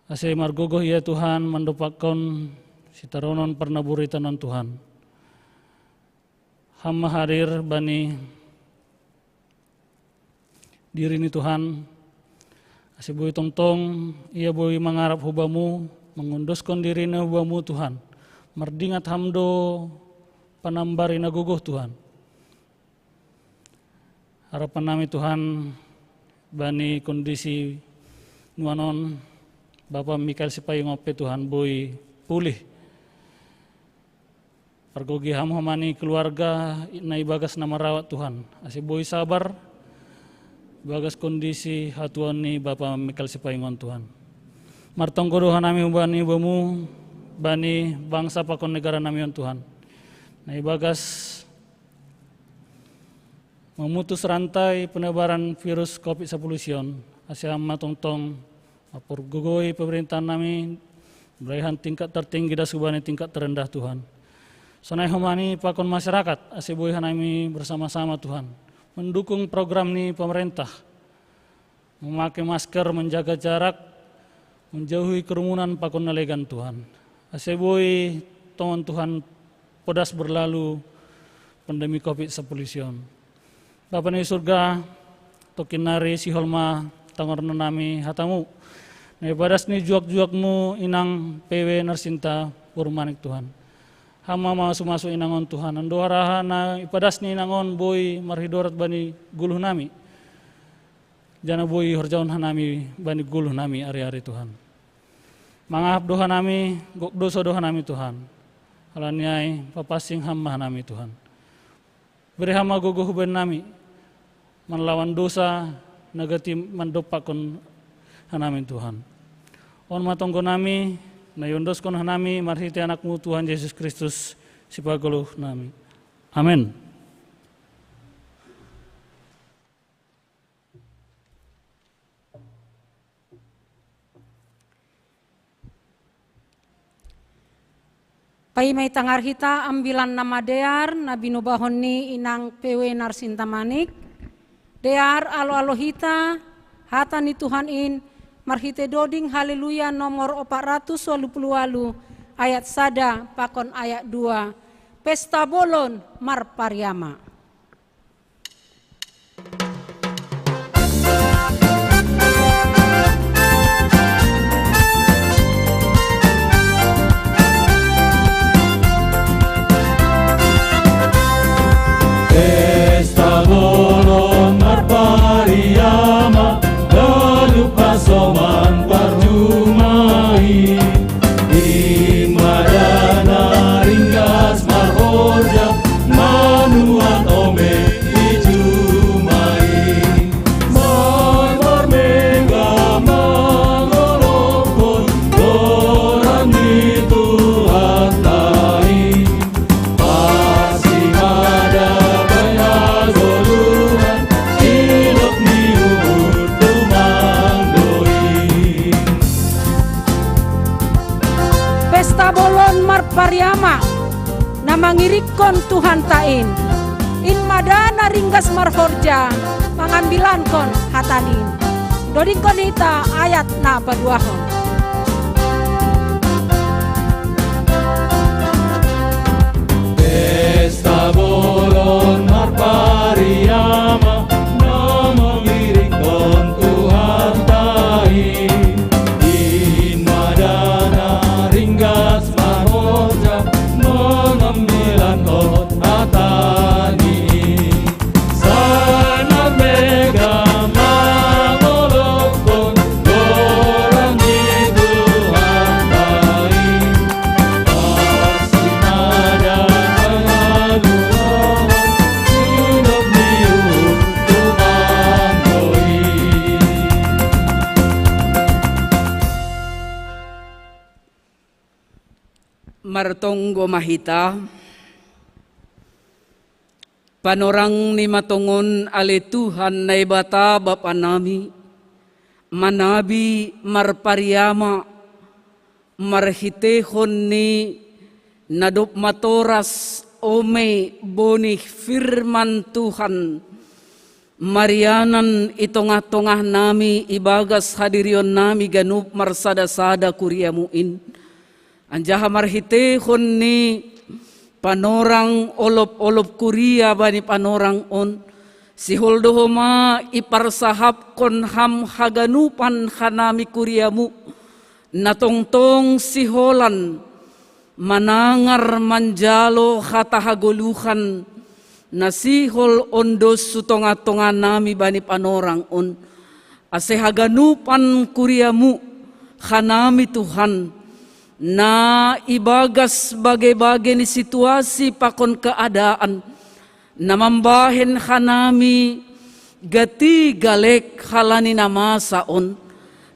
ase margogoh ia Tuhan mandompakkon sitaronon parnaburitan on Tuhan. Ham ma hadir bani diri ni Tuhan, ase boi tongtong ia boi mangarap hubamu, mangondoskon dirina hubamu Tuhan. Mardingat Ham do panambari na gogoh Tuhan. Harapan nami Tuhan, bani kondisi nuan on, Bapa Mikael Sipayung on pe Tuhan boi pulih. Pargogi Ham homa ni keluarga na ibagas na marawat Tuhan, ase boi sabar ibagas kondisi hatuaon ni Bapa Mikael Sipayung on Tuhan. Martonggo do hanami hubani bamu, bani bangsa pakon negara nami on Tuhan, na ibagas memutus rantai penyebaran virus covid sapuluh isi on, ase Ham ma tongtong mampargogoi pemerintahan nami, mulai han tingkat tertinggi das hubani tingkat terendah Tuhan. Sonai homa ni pakon masyarakat, ase boi hanami bersama-sama Tuhan mendukung program ni pemerintah, memakai masker, menjaga jarak, menjauhi kerumunan pakon na legan Tuhan. Ase boi tongon Tuhan podas berlalu pandemi covid sapuluh isi on. Bapa na i surga, tongkin nari sihol ma tangorna nami hatamu. Na ipadas ni juak-juakmu inang P W Narsinta boru Manik Tuhan. Ham ma masu-masu inang on Tuhan. Andor aha na ipadas ni inang on boi marhidorot bani goluh nami. Janah boi ihorjahon hanami bani goluh nami ari-ari Tuhan. Mangahap do hanami, gok dousa do hanami Tuhan. Halani ai papansing Ham ma hanami Tuhan. Bere Ham ma gogoh hubani nami manlawan dousa na gati mandompakkon hanami Tuhan. On ma tonggo nami, na iondoskon hanami marhite AnakMu Tuhan Jesus Kristus, Sipagoluh nami. Amen. Paima i tangar hita ambilan na madear na binobahon ni inang P W Narsinta Manik. Dear, alo-alo hita hata ni Tuhan in marhite doding Haleluya nomor opat ratus walu pulu walu, ayat sada pakon ayat dua. Pesta bolon marpariama. Pesta bolon marpariama, ganup hasoman parjuma i. Imada na ringgas marhorja, manuat ombek i juma i. Marmar mega mangolophon goran ni Tuhanta i. Pasti ma dapot hagoluhan, idop ni uhur tumang do i. Pesta bolon marpariama na mangirikkon Tuhanta in. In ma da na ringgas marhorja mangambilankon hata ni in. Dodingkon hita ayat na paduahon. Martonggo ma hita. Panorang ni matongon ale Tuhan Naibata Bapa nami, manabi marpariama, marhitehon ni na dob matoras ome bonih firman Tuhan, marianan i tongah-tongah nami ibagas hadirion nami ganup marsada-sada kuriamu in. Anjaha marhitehon ni panorang olop-olop kuria bani panorang on, sihol do homa iparsahapkon ham haganupan hanami kuriamu, na tongtong siholan manangar manjalo hata hagoluhan, na sihol ondos hu tongah-tongah nami bani panorang on, ase haganupan kuriamu hanami Tuhan, na ibagas bage-bage ni situasi pakon keadaan, na mambahen hanami gati galek halani na masa on,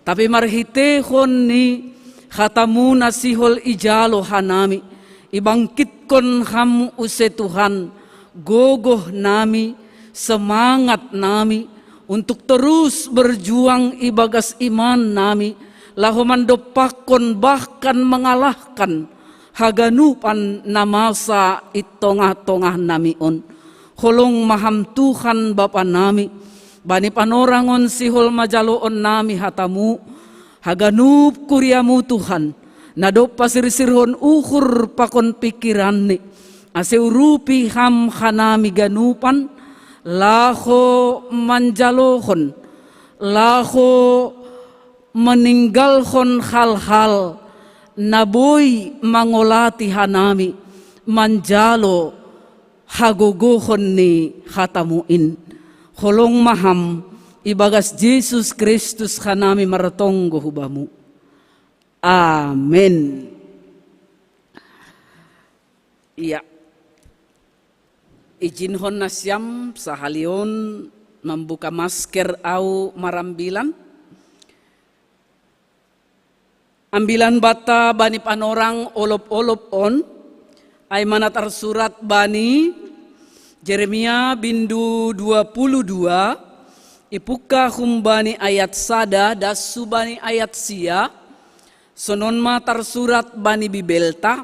tapi marhitehon ni hatamu na sihol ijalo hanami, ibangkitkon ham use Tuhan, gogoh nami, semangat nami, untuk terus berjuang ibagas iman nami, laho mandompakkon bahkan mengalahkan haganupan na masa i tongah-tongah nami on. Holong ma ham Tuhan Bapa nami, bani panorang on sihol manjaloon nami hatamu, haganup kuriamu Tuhan, na dob pasirsirhon uhur pakon pingkiranni, ase urupi ham hanami ganupan, laho manjalohon, laho meninggalhon hal-hal na boi mangolati hanami manjalo hagogohon ni hatamu in. Holong ma ham ibagas Jesus Kristus hanami martonggo hu bamu. Amen. Iya. Ijinhon nasiam sahalion mambuka masker au marambilan. Ambilan banta bani panorang olop-olop on, ai ma na tarsurat bani Jeremia bindu dua puluh dua, ipungka humbani ayat sada das hubani ayat sia, sonon ma tarsurat bani Bibelta,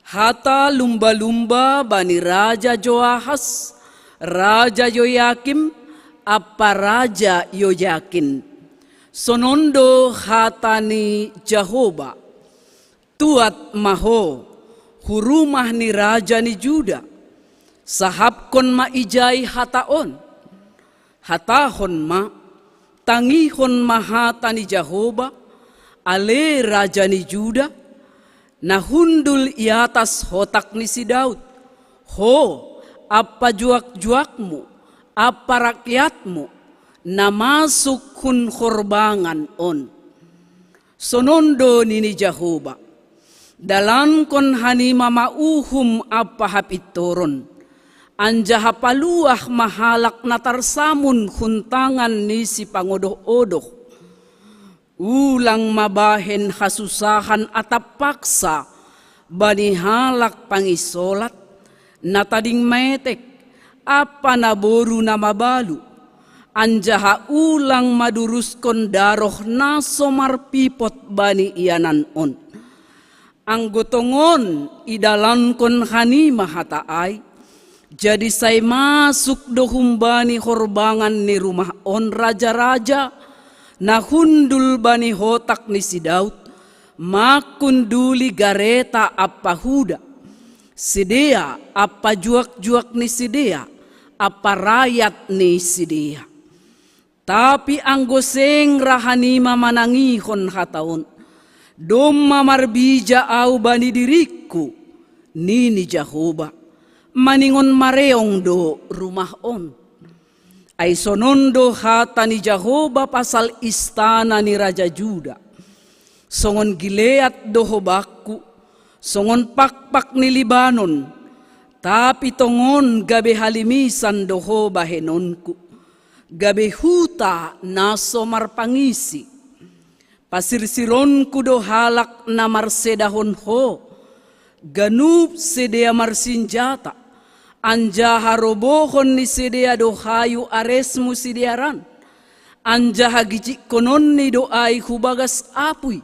hata lumba-lumba bani Raja Joahas, Raja Joyakim, ampa Raja Joyakin. Sonon do hata ni Jahoba: Tuat ma ho hu rumah ni raja ni Juda, sahapkon ma ijai hata on. Hatahon ma: Tangihon ma hata ni Jahoba, ale raja ni Juda, na hundul i atas hotak ni si Daud. Ho, ampa juak-juakmu, ampa rakyatmu, na masuk hun horbangan on. Sonon do nini Jahoba: Dalankon hanima ma uhum ampa hapintoron, anjaha paluah ma halak na tarsamun hun tangan ni sipangodoh-odoh. Ulang ma bahen hasusahan atap paksa bani halak pangisolat, na tading metek, ampa naboru na mabalu, anjaha ulang ma duruskon daroh na so marpipot bani ianan on. Anggo tongon idalankon hanima hata ai, jadi sai masuk do humbani horbangan ni rumah on raja-raja, na hundul bani hotak ni si Daud, mangkunduli gareta ampa huda, sidea ampa juak-juak ni sidea, ampa rayat ni sidea. Tapi anggo seng ra hanima manangihon hata on, domma marbija au bani diringku, nini Jahoba, maningon mareong do rumah on. Ai sonon do hata ni Jahoba pasal istana ni raja Juda: Songon Gilead do ho bakku, songon pakpak ni Libanon, tapi tongon gabe halimisan do ho bahenonku, gabe huta na so marpangisi. Pasirsironku do halak na marsedahon ho, Ganup sidea marsinjata, anjaha robohon ni sidea do hayu aresmu sidearan, anjaha gijikkononni do ai hu bagas apui.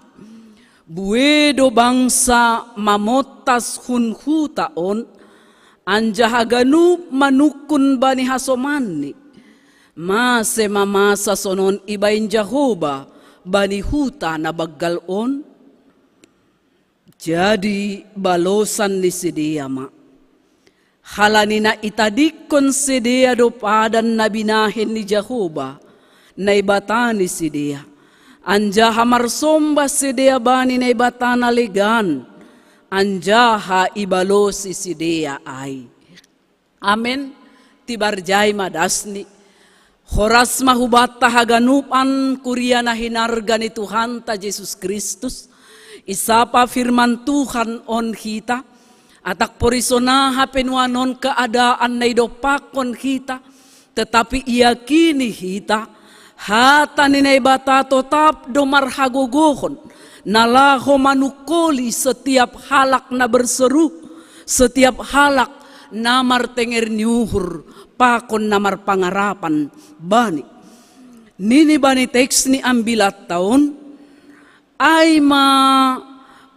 Buei do bangsa mamontas hun huta on, anjaha ganup manungkun bani hasomanni. Mase ma masa sonon ibaen Jahowa bani huta na banggal on? Jadi balosan ni sidea ma, halani na itadingkon sidea do padan na binahen ni Jahowa, Naibata ni sidea, anjaha marsomba sidea bani Naibata na legan, anjaha ibalosi sidea ai. Amen. Tibarjai ma dasni. Horas ma hubanta haganupan kuria na hinarga ni Tuhanta Jesus Kristus. Isapa firman Tuhan on hita, atak porisonaha penuanon keadaan na idompakkon hita, tetapi iyakini hita, hata ni Naibata totap do marhagogohon, na laho manungkoli setiap halak na berseru, setiap halak na martenger ni uhur, pakon na marpangarapan bani. Nini bani teks ni ambilatta on, ai ma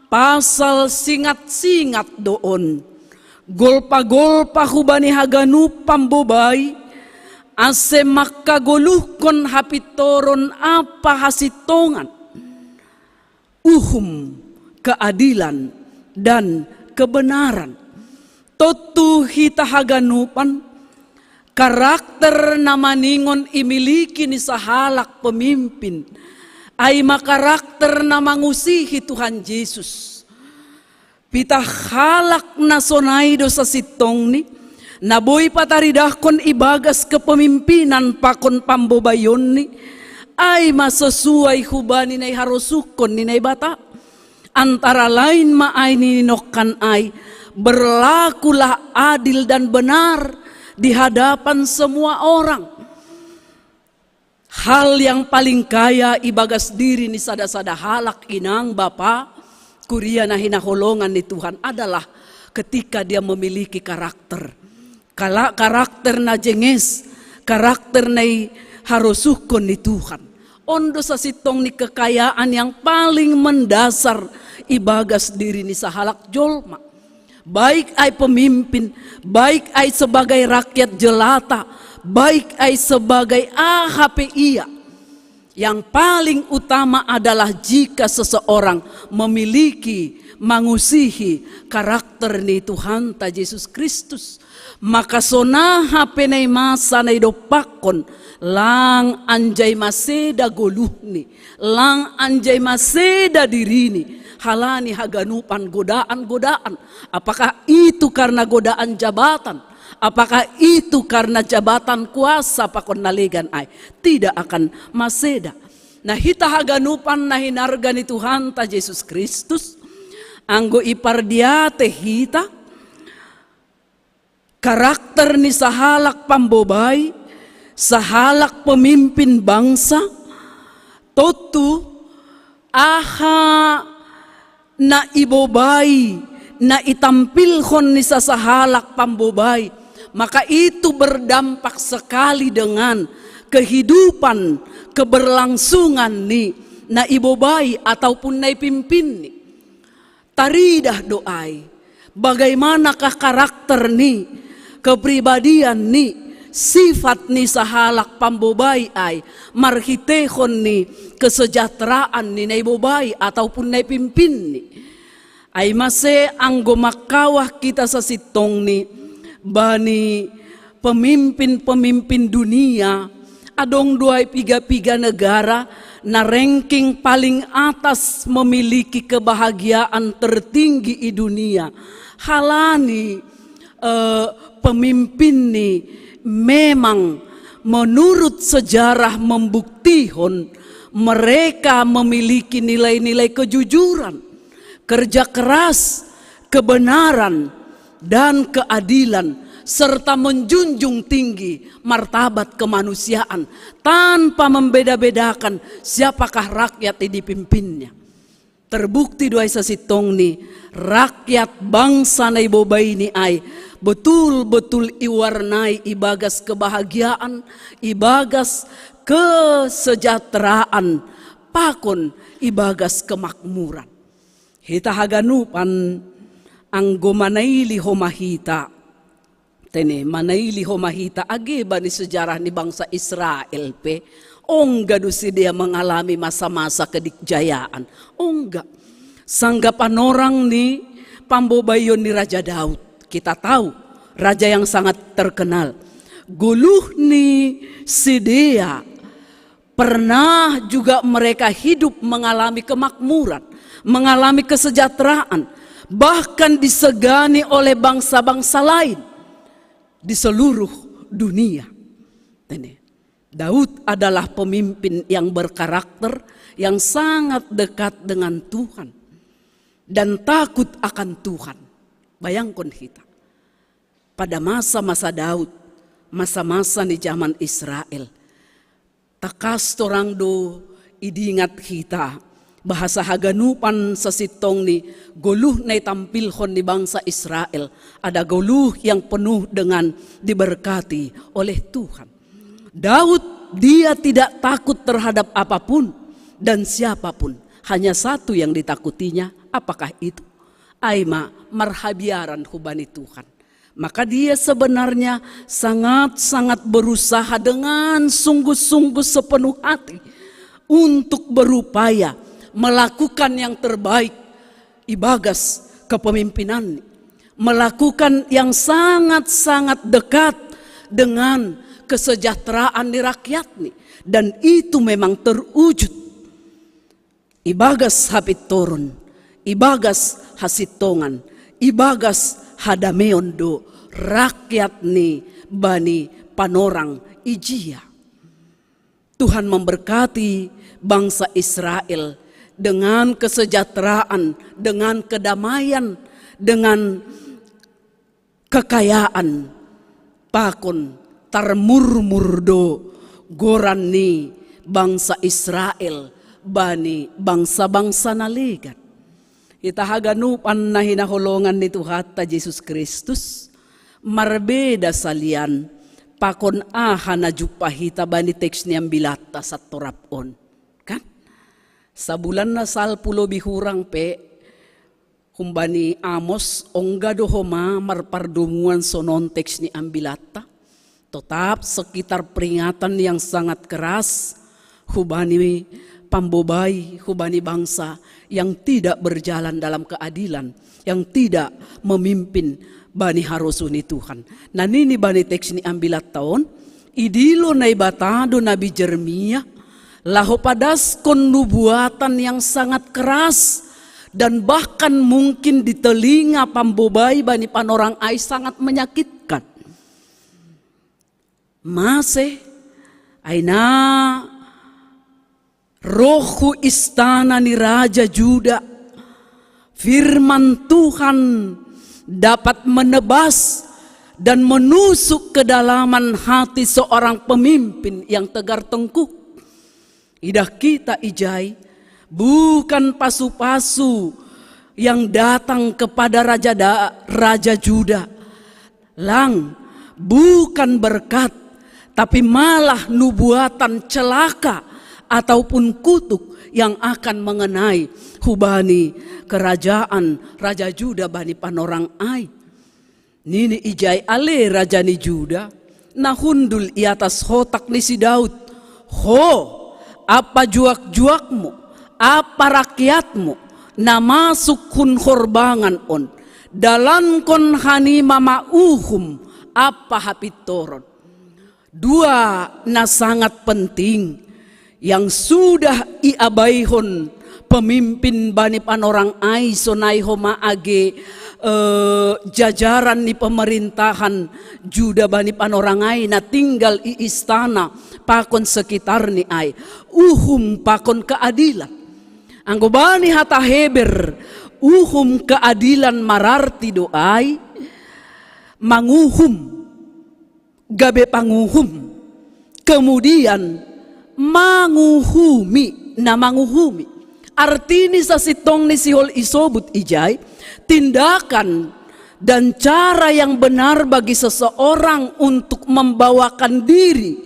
pasal singat-singat do on. Golpa-golpa hubani haganup pambobai, ase mangkagoluhkon hapintoron ampa hasintongan, uhum, keadilan, dan kebenaran. Tontu hita haganupan, karakter na maningon imiliki ni sahalak pemimpin, ai ma karakter na mangusihi Tuhan Jesus. Pitah halak na sonai do sasintongni, na boi pataridahkon ibagas kepemimpinan pakon pambobaionni, ai ma sesuai hubani na iharosuhkon ni Naibata. Antara lain ma ai ninongkan ai, berlakulah adil dan benar di hadapan semua orang. Hal yang paling kaya ibagas diri ni sada-sada halak, inang bapa, kuria na hinaholongan ni Tuhan, adalah ketika dia memiliki karakter. Kala karakter na jenges, karakter na iharosuhkon ni Tuhan. On do sasintongni kekayaan yang paling mendasar ibagas diri ni sahalak jolma. Baik ai pemimpin, baik ai sebagai rakyat jelata, baik ai sebagai aha pe ia. Yang paling utama adalah jika seseorang memiliki, mangusihi karakter ni Tuhanta Jesus Kristus. Maka sonaha pe na i masa na idompakkon, lang anjai maseda goluhni, lang anjai maseda dirini, halani haganupan godaan-godaan. Apakah itu karena godaan jabatan? Apakah itu karena jabatan kuasa pakon na legan ai? Tidak akan maseda. Na hita haganupan na hinarga ni Tuhanta Jesus Kristus, anggo ipardiatei hita, karakter ni sahalak pambobai, sahalak pemimpin bangsa, tontu aha na ibobai, na itampilhon ni sasahalak pambobai, maka itu berdampak sekali dengan kehidupan, keberlangsungan ni na ibobai ataupun na ipimpinni. Taridah do ai, bagaimanakah karakter ni, kepribadian ni, sifat ni sahalak pambobai ai, marhiteihon ni kesejahteraan ni na ibobai ataupun na ipimpinni. Ai mase anggo mangkawah hita sasintongni bani pemimpin-pemimpin dunia, adong do ai piga-piga negara na ranking paling atas memiliki kebahagiaan tertinggi i dunia. Halani, eh, pemimpinni memang menurut sejarah membuktihon mereka memiliki nilai-nilai kejujuran, kerja keras, kebenaran, dan keadilan, serta menjunjung tinggi martabat kemanusiaan tanpa membeda-bedakan siapakah rakyat yang dipimpinnya. Terbukti do ai sasintongni, rakyat bangsa na ibobaini ai betul-betul iwarnai ibagas kebahagiaan, ibagas kesejahteraan, pakon ibagas kemakmuran. Hita haganupan, anggo manaili homa hita, tene, manaili homa hita age bani sejarah ni bangsa Israel pe, ongga do sidea mengalami masa-masa kedikjayaan. Ongga. Sanggah panorang ni pambobaion ni Raja Daud, kita tahu, raja yang sangat terkenal. Goluh ni sidea pernah juga mereka hidup mengalami kemakmuran, mengalami kesejahteraan, bahkan disegani oleh bangsa-bangsa lain di seluruh dunia. Ini, Daud adalah pemimpin yang berkarakter, yang sangat dekat dengan Tuhan dan takut akan Tuhan. Bayangkan kita, pada masa-masa Daud, masa-masa ni zaman Israel, takas torang do idingat hita bahasa haganupan sasintongni goluh na itampilhon ni bangsa Israel, ada goluh yang penuh dengan diberkati oleh Tuhan. Daud, dia tidak takut terhadap apapun dan siapapun. Hanya satu yang ditakutinya. Apakah itu? Ai ma marhabiaran hubani Tuhan. Maka dia sebenarnya sangat-sangat berusaha dengan sungguh-sungguh sepenuh hati untuk berupaya melakukan yang terbaik ibagas kepemimpinan, melakukan yang sangat-sangat dekat dengan kesejahteraan di rakyatnya, dan itu memang terwujud. Ibagas hapintoron, ibagas hasintongan, ibagas hadameon do rakyat ni bani panorang ijia. Tuhan memberkati bangsa Israel dengan kesejahteraan, dengan kedamaian, dengan kekayaan, pakon tarmurmur do goran ni bangsa Israel bani bangsa-bangsa na legan. Hita haganupan na hinaholongan ni Tuhanta Jesus Kristus, marbeda salian pakon aha na jumpah hita bani teks ni ambilatta santorap on. Kan? Sabulan na salpu lobi hurang pe, humbani Amos, ongga do homa marpardomuan sonon teks ni ambilatta. Totap sekitar peringatan yang sangat keras hubani pambobai, hubani bangsa yang tidak berjalan dalam keadilan, yang tidak memimpin bani harosuh ni Tuhan. Na nini bani teks ni ambilatta on, idilo Naibata do Nabi Jeremia laho padaskon nubuatan yang sangat keras dan bahkan mungkin di telinga pambobai bani panorang ai sangat menyakitkan. Mase, ai na roh hu istana ni raja Juda, firman Tuhan dapat menebas dan menusuk kedalaman hati seorang pemimpin yang tegar tengkuk. Idah kita ijai, bukan pasu-pasu yang datang kepada raja da, raja Juda. Lang, bukan berkat, tapi malah nubuatan celaka ataupun kutuk yang akan mengenai hubani kerajaan raja Juda bani panorang ai. Nini ijai ale raja ni Juda, na hundul i atas hotak ni si Daud, ho, apa juak-juakmu, apa rakyatmu, na masuk hun horbangan on, dalankon hanima ma uhum, apa hapintoron. Dua na sangat penting yang sudah iabaihon pemimpin bani panorang ai sonai homa age, eh, jajaran ni pemerintahan Juda bani panorang ai na tinggal i istana pakon sekitar ni ai. Uhum pakon keadilan. Anggo bani hata Heber, uhum keadilan mararti do ai manguhum, gabe panguhum, kemudian manguhumi, na manguhumi. Artini sasintongni sihol isobut ijai, tindakan dan cara yang benar bagi seseorang untuk membawakan diri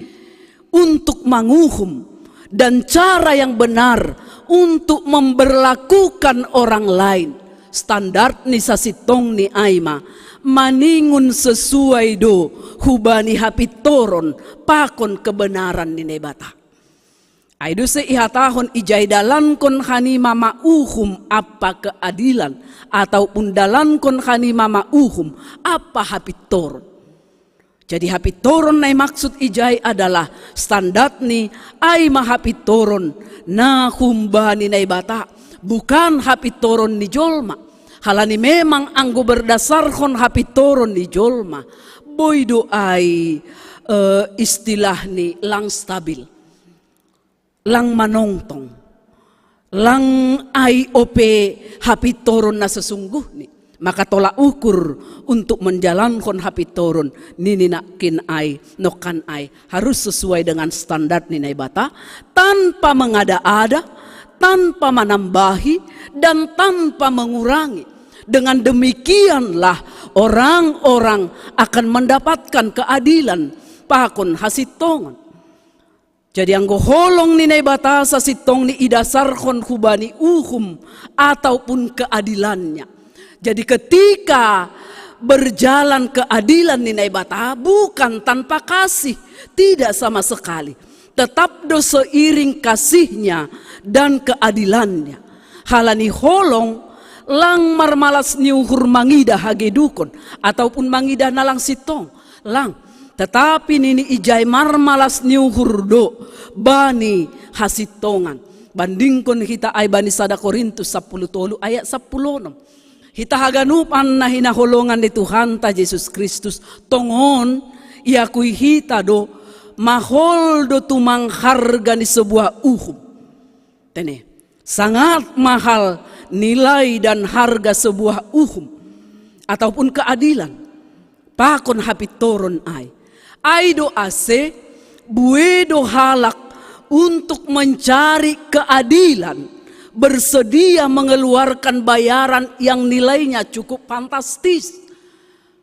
untuk manguhum, dan cara yang benar untuk memberlakukan orang lain. Standarni sasintongni ai ma maningon sesuai do hubani hapintoron pakon kebenaran ni Naibata. Ai do se ihatahon ijai dalankon hanima ma uhum ampa keadilan, ataupun dalankon hanima ma uhum ampa hapintoron. Jadi hapintoron na imaksud ijai adalah standarni ai ma hapintoron na humbani Naibata, bukan hapintoron ni jolma. Halani memang anggo berdasarhon hapintoron ni jolma, boi do ai eh, istilahni lang stabil, lang manongtong, lang ai ope hapintoron na sesungguhni. Maka tolak ukur untuk menjalankan hapintoron nini nakkin ai, nongkan ai, harus sesuai dengan standar ni Naibata, tanpa mengada-ada, tanpa menambahi, dan tanpa mengurangi. Dengan demikianlah orang-orang akan mendapatkan keadilan pakon hasintongan. Jadi anggo holong ni Naibata sasintongni idasarhon hubani uhum ataupun keadilannya. Jadi ketika berjalan keadilan ni Naibata bukan tanpa kasih, tidak sama sekali. Tetap do seiring kasihnya dan keadilannya. Halani holong lang marmalas ni uhur mangidah hagedukon ataupun mangidah na lang sintong. Lang, tetapi nini ijai marmalas ni uhur do bani hasintongan. Bandingkon hita ai bani sada Korintus sapuluh tolu ayat sapuluh onom. Hita haganupan na hinaholongan ni Tuhanta Jesus Kristus, tongon iakui hita do mahol do tumang harga ni sebuah uhum. Tene, sangat mahal nilai dan harga sebuah uhum ataupun keadilan pakon hapintoron ai. Ai do ase bue do halak untuk mencari keadilan, bersedia mengeluarkan bayaran yang nilainya cukup fantastis.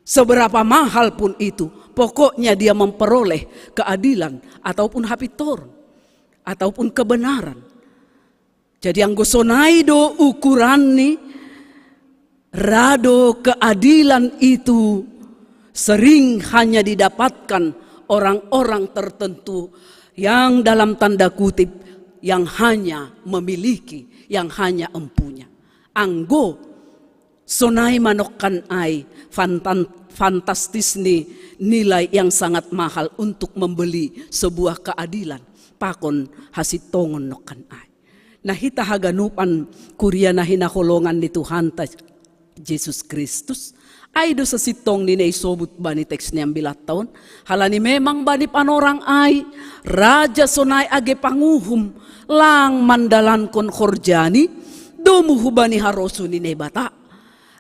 Seberapa mahal pun itu, pokoknya dia memperoleh keadilan ataupun hapintoron ataupun kebenaran. Jadi anggo sonai do ukuranni, ra do keadilan itu sering hanya didapatkan orang-orang tertentu yang dalam tanda kutip yang hanya memiliki, yang hanya empunya. Anggo sonai ma nongkan ai fantan, fantastis ni nilai yang sangat mahal untuk membeli sebuah keadilan pakon hasintongon nongkan ai. Nah, hita haganupan kuria na hinaholongan ni Tuhanta Jesus Kristus, ai do sasintongni na isobut bani teks ni ambilatta on. Halani memang bani panorang ai, raja sonai age panguhum lang mandalankon horjani domu hubani harosuh ni Naibata.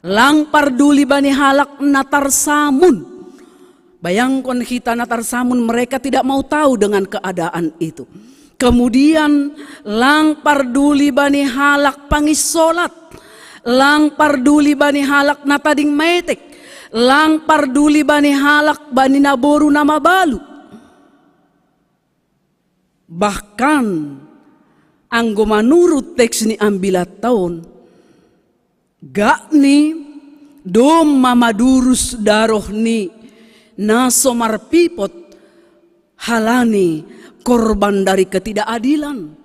Lang parduli bani halak na tarsamun. Bayangkon hita na tarsamun, mereka tidak mau tahu dengan keadaan itu. Kemudian lang parduli bani halak panginsolat, lang parduli bani halak na tading metek, lang parduli bani halak bani naboru na mabalu. Bahkan anggo manurut teks ni ambilatta on, gakni domma madurus darohni na so marpipot halani korban dari ketidakadilan.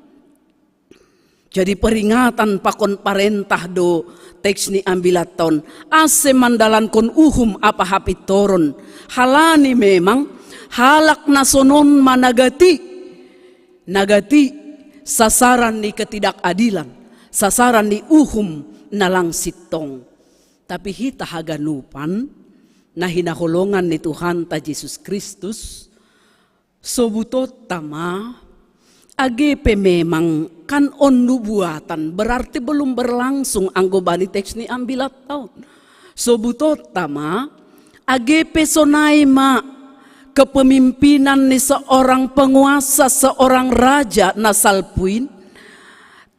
Jadi peringatan pakon parentah do teks ni ambilatta on, ase mandalankon uhum ampa hapintoron, halani memang halak na sonon ma na gati, na gati sasaran ni ketidakadilan, sasaran ni uhum na lang sintong. Tapi hita haganupan na hinaholongan ni Tuhanta Jesus Kristus, sobutonta ma, age pe memang kan on nubuatan, berarti belum berlangsung anggo bani teks ni ambilatta on. Sobutonta ma, age pe sonai ma kepemimpinan ni seorang penguasa, seorang raja na salpu in,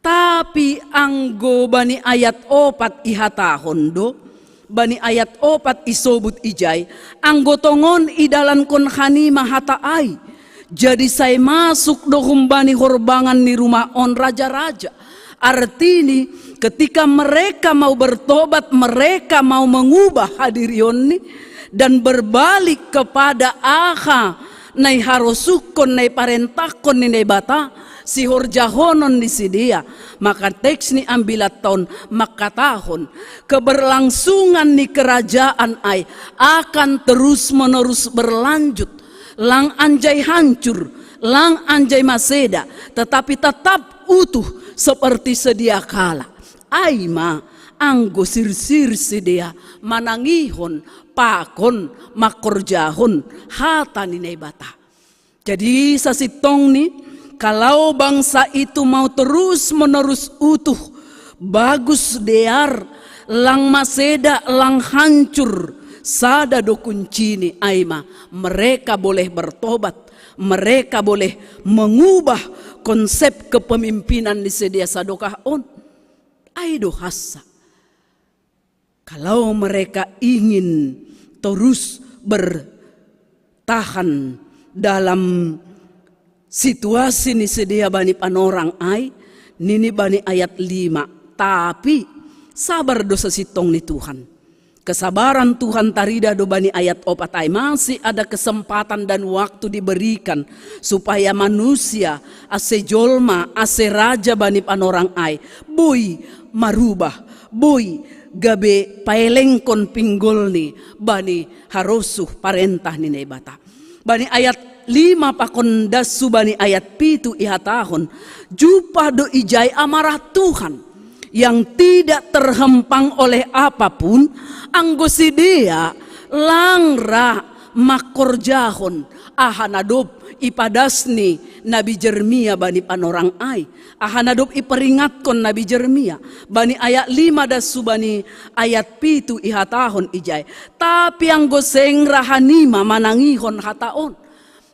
Tapi anggo bani ayat opat ihatahon do, bani ayat opat isobut ijai, anggo tongon idalankon hanima hata ai, jadi sai masuk do humbani horbangan ni rumah on raja-raja. Artini, ketika mereka mau bertobat, mereka mau mengubah hadirionni dan berbalik kepada aha na iharosuhkon, na iparentahkon ni Naibata, sihorjahonon ni sidea, maka teks ni ambilat on mangkatahon, keberlangsungan ni kerajaan ai akan terus-menerus berlanjut, lang anjai hancur, lang anjai maseda, tetapi tetap utuh seperti sedia kala. Ai ma, anggo sirsir sidea manangihon, pakon, mangkorjahon hata ni Naibata. Jadi sasintongni, kalau bangsa itu mau terus-menerus utuh, bagus, dear, lang maseda, lang hancur, sada do kuncini, ai ma, mereka boleh bertobat, mereka boleh mengubah konsep kepemimpinan ni sidea sadokah on. Ai do hansa. Kalau mereka ingin terus bertahan dalam situasi ni sidea bani panorang ai, nini bani ayat lima, tapi sabar do sasintongni Tuhan. Kesabaran Tuhan tarida do bani ayat opat ai, masih ada kesempatan dan waktu diberikan supaya manusia, ase jolma, ase raja bani panorang ai, boi marubah, boi gabe paelengkon pinggolni bani harosuh parentah ni Naibata. Bani ayat lima pakon das hu bani ayat pitu ihatahon, jumpah do ijai amarah Tuhan yang tidak terhempang oleh apapun, anggo sidea lang ra mangkorjahon aha na dob ipadas ni Nabi Jeremia bani panorang ai, aha na dob iperingatkon Nabi Jeremia. Bani ayat lima das hu bani ayat pitu ihatahon ijai, tapi anggo seng ra hanima manangihon hata on.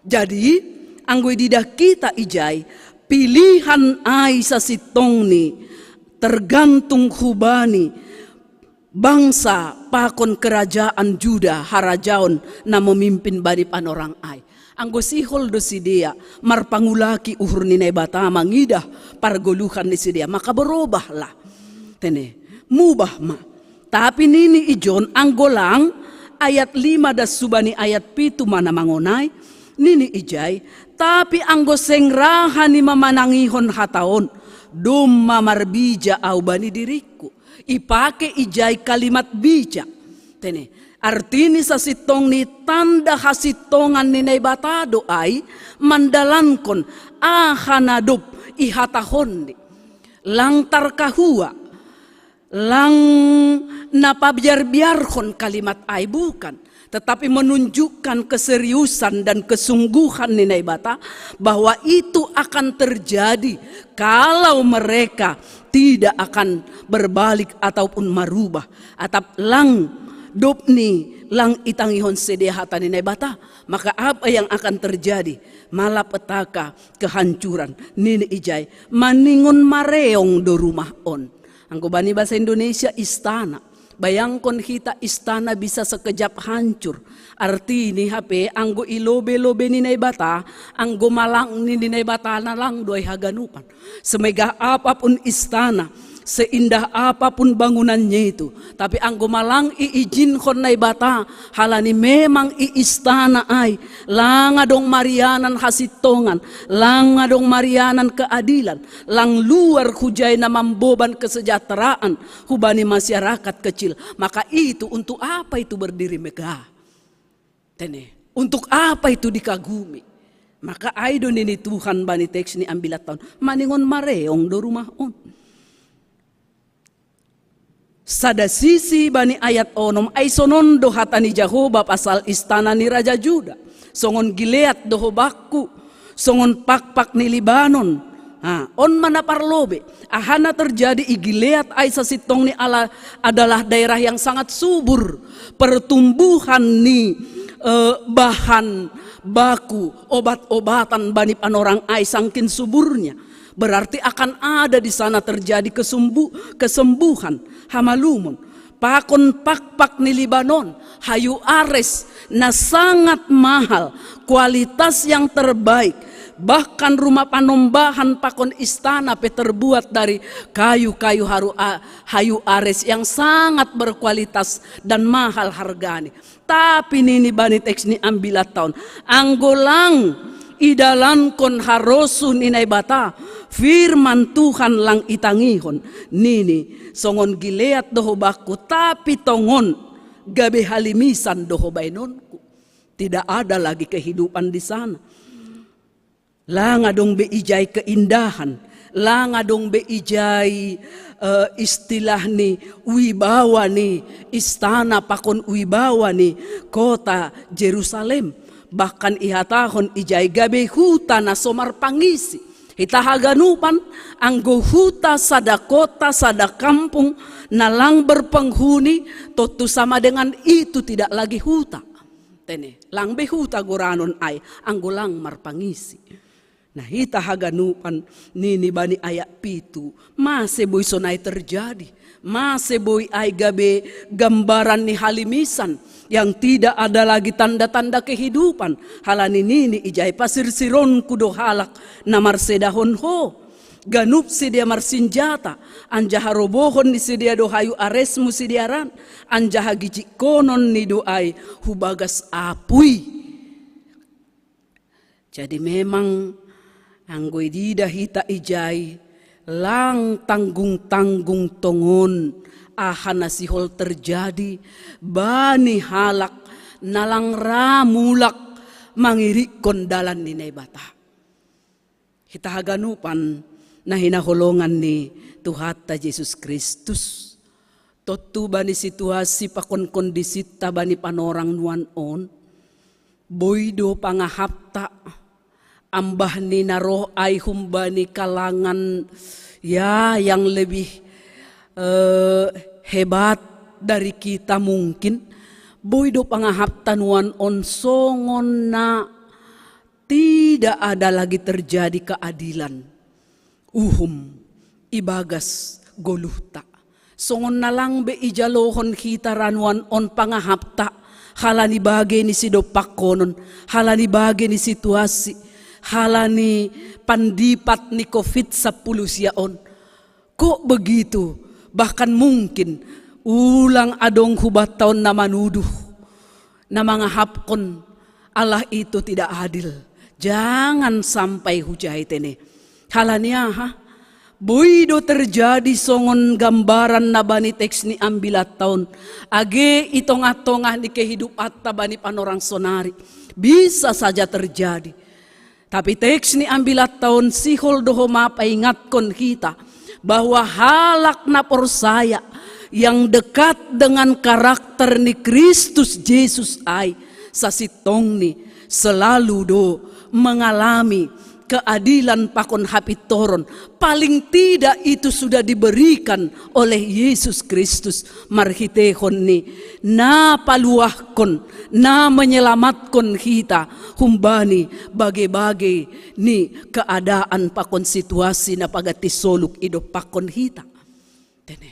Jadi, anggo ididah hita ijai, pilihan ai sasintongni tergantung hubani bangsa pakon kerajaan Juda, harajaon na memimpin bani panorang ai. Anggo sihol do sidea marpangulaki uhur ni Naibata mangidah pargoluhan ni sidea, maka berobahlah. Tene, mubah ma. Tapi nini ijon, anggo lang, ayat lima das hu bani ayat pitu ma na mangonai, nini ijai, tapi anggo seng ra hanima manangihon hata on, domma marbija ahu bani diringku. Ipake ijai kalimat bija. Tene, artini sasintongni tanda hasintongan ni Naibata do ai mandalankon aha na dob ihatahonni. Lang tarkahua, lang na pabiar-biarhon kalimat ai, bukan, tetapi menunjukkan keseriusan dan kesungguhan ni Naibata bahwa itu akan terjadi kalau mereka tidak akan berbalik ataupun marubah. Atap lang dob ni lang itangihon sidea hata ni Naibata, maka apa yang akan terjadi? Malapetaka, kehancuran. Nini ijai, maningon mareong do rumah on. Anggo bani bahasa Indonesia, istana. Bayangkon hita, istana bisa sekejap hancur. Artini hape, anggo ilobe-lobe ni Naibata, anggo malang ni Naibata, na lang do ai haganupan. Semegah apapun istana, seindah apapun bangunannya itu, tapi anggo malang iijinhon Naibata, halani memang i istana ai lang adong marianan hasintongan, lang adong marianan keadilan, lang luar hujai na mamboban kesejahteraan hubani masyarakat kecil, maka itu untuk apa itu berdiri megah? Tene, untuk apa itu dikagumi? Maka ai do nini Tuhan bani teks ni ambilat on, maningon mareong do rumah on. Sada sisi bani ayat onom, ai sonon do hata ni Jahowa pasal istana ni raja Juda. Songon Gilead do ho bakku, songon pakpak ni Libanon. Ha, on ma na parlobe. Aha na terjadi i Gilead ai sasintongni ala adalah daerah yang sangat subur. Pertumbuhan ni, eh, bahan baku, obat-obatan bani panorang ai sangkin suburnya. Berarti akan ada di sana terjadi kesumbu, kesembuhan, hamalumon. Pakon pakpak ni Libanon, hayu ares, na sangat mahal, kualitas yang terbaik. Bahkan rumah panombahan pakon istana pe terbuat dari kayu-kayu haru a, hayu ares yang sangat berkualitas dan mahal hargani. Tapi nini bani teks ni ambilat taon, anggo lang idalankon harosuh ni Naibata, firman Tuhan lang itangihon, nini, songon Gilead do ho bakku, tapi tongon gabe halimisan do ho baenonku. Tidak ada lagi kehidupan di sana. Lang adong be ijai keindahan, lang adong be ijai, eh, istilah ni wibawa ni istana pakon wibawa ni kota Jerusalem. Bahkan ihatahon ijai gabe huta na so marpangisi. Hita haganupan, anggo huta sada kota, sada kampung na lang berpenghuni, tontu sama dengan itu tidak lagi huta. Tene, lang be huta goranon ai, anggo lang marpangisi. Nah, hita haganupan nini bani ayat pitu, mase boi sonai terjadi, mase boi ai gabe gambaran ni halimisan, yang tidak ada lagi tanda-tanda kehidupan, halani nini ijai pasirsironku do halak na marsedahon ho. Ganup sidea marsinjata, anjaha robohon ni sidea do hayu aresmu sidearan, anjaha gijikkonon ni do ai hubagas apui. Jadi memang anggo ididah hita ijai, lang tanggung-tanggung tongon aha na sihol terjadi bani halak na lang ra mulak mangirikkon dalan ni Naibata. Hita haganupan na hinaholongan ni Tuhanta Jesus Kristus. Tontu bani situasi pakon kondisinta bani panorang nuan on, boi do pangahapta, ambah ni na roh ai humbani kalangan, ya, yang lebih, eh, hebat dari kita mungkin, boi do pangahapta nuan on songon na tidak ada lagi terjadi keadilan. Uhum, ibagas goluhta. Songon na lang be ijalohon hita ra nuan on pangahapta, halani bage ni sidompakkonon, halani bage ni situasi, halani pandipat ni covid sampulu sia on. Kok begitu? Bahkan mungkin ulang adong hubataon na manuduh, na mangahapkon, Allah itu tidak adil. Jangan sampai hujai tene. Halani aha? Boi do terjadi songon gambaran na bani teks ni ambilat taon, age i tongah-tongah ni kehidupanta bani panorang sonari. Bisa saja terjadi. Tapi teks ni ambilat taon sihol do ho ma paingatkon hita bahwa halak na porsaya yang dekat dengan karakter ni Kristus Jesus ai, sasintongni selalu do mengalami keadilan pakon hapintoron. Paling tidak itu sudah diberikan oleh Yesus Kristus marhitehon ni na paluahkon, na menyelamatkan hita humbani bage-bage ni keadaan pakon situasi na paganti soluk idompakkon hita. Tene.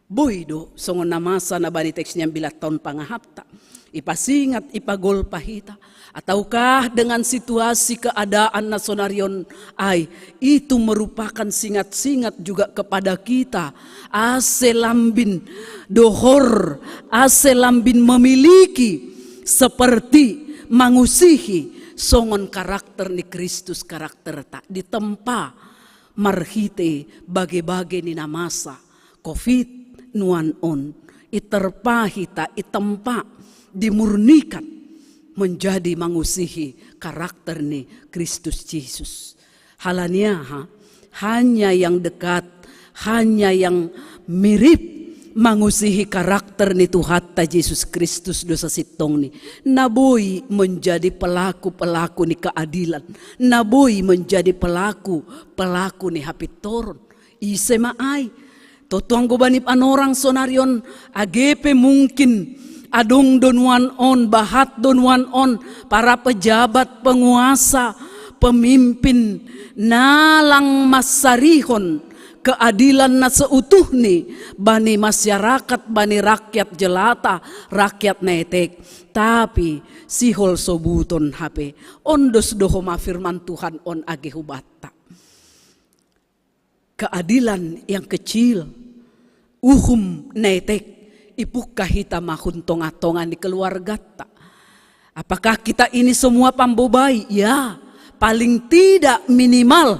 Boi do songon na masa na bani teks ni ambilat taon pangahapta. Ipasingat, ipagolpa hita. Ataukah dengan situasi keadaan na sonari on ai, itu merupakan singat-singat juga kepada kita. Ase lambin dohor, ase lambin memiliki seperti mangusihi songon karakter ni Kristus karakterta. Ditempa marhite bage-bage ni na masa covid nuan on, iterpa hita, itempa, dimurnikan menjadi mangusihi karakter ni Kristus Jesus. Halani aha? Hanya yang dekat, hanya yang mirip mangusihi karakter ni Tuhanta Jesus Kristus do sasintongni na boi menjadi pelaku-pelaku ni keadilan, na boi menjadi pelaku-pelaku ni hapintoron. Ise ma ai? Tontu anggo bani panorang sonari on, age pe mungkin adong do nuan on, bahat do nuan on, para pejabat, penguasa, pemimpin nalang massarihon keadilan na seutuhni bani masyarakat, bani rakyat jelata, rakyat netek. Tapi sihol sobuton hape, ondos dohoma firman Tuhan on age hubatta. Keadilan yang kecil, uhum netek, ipungka hita mahun tonga-tonga ni keluargata. Apakah kita ini semua pambobai? Ya, paling tidak minimal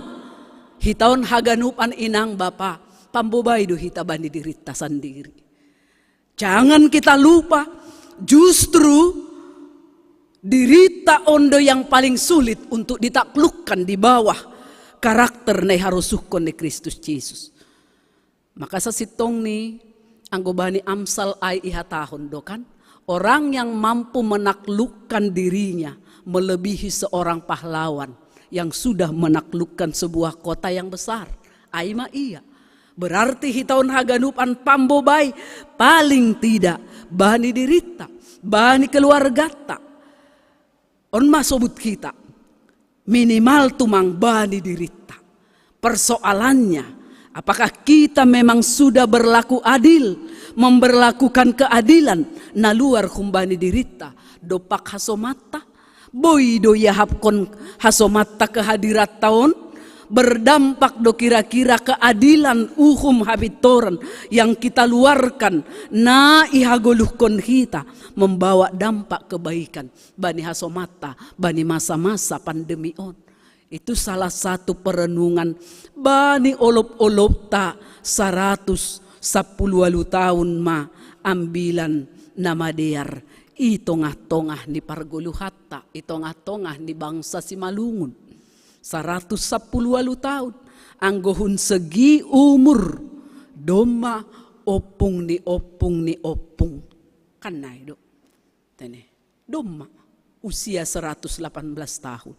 hitaon haganupan inang bapa, pambobai do hita bani dirita sandiri. Jangan kita lupa, justru dirita ondo yang paling sulit untuk ditaklukkan di bawah karakter na iharosuhkon ni Kristus Jesus. Maka sasintongni anggo bani Amsal ai ihatahon do kan, orang yang mampu menaklukkan dirinya melebihi seorang pahlawan yang sudah menaklukkan sebuah kota yang besar. Ai ma ia. Berarti hitaon haganupan pambobai, paling tidak bani dirita, bani keluargata. On ma sobut hita, minimal tumang bani dirita. Persoalannya, apakah kita memang sudah berlaku adil, memberlakukan keadilan na luar humbani dirita, dompak hasomanta? Boi do iahapkon hasomanta kehadiranta on? Berdampak do kira-kira keadilan, uhum, hapintoron yang kita luarkan na ihagoluhkon hita membawa dampak kebaikan bani hasomanta bani masa-masa pandemi on? Itu salah satu perenungan bani olop-olopta saratus sampulu ualu taon ma Ambilan Namadear i tongah-tongah ni pargoluhanta, i tongah-tongah ni bangsa Simalungun. Saratus sampulu ualu taon, anggo hun segi umur, domma ompung ni ompung ni ompung. Kan nai do. Tene. Domma usia seratus delapan belas tahun.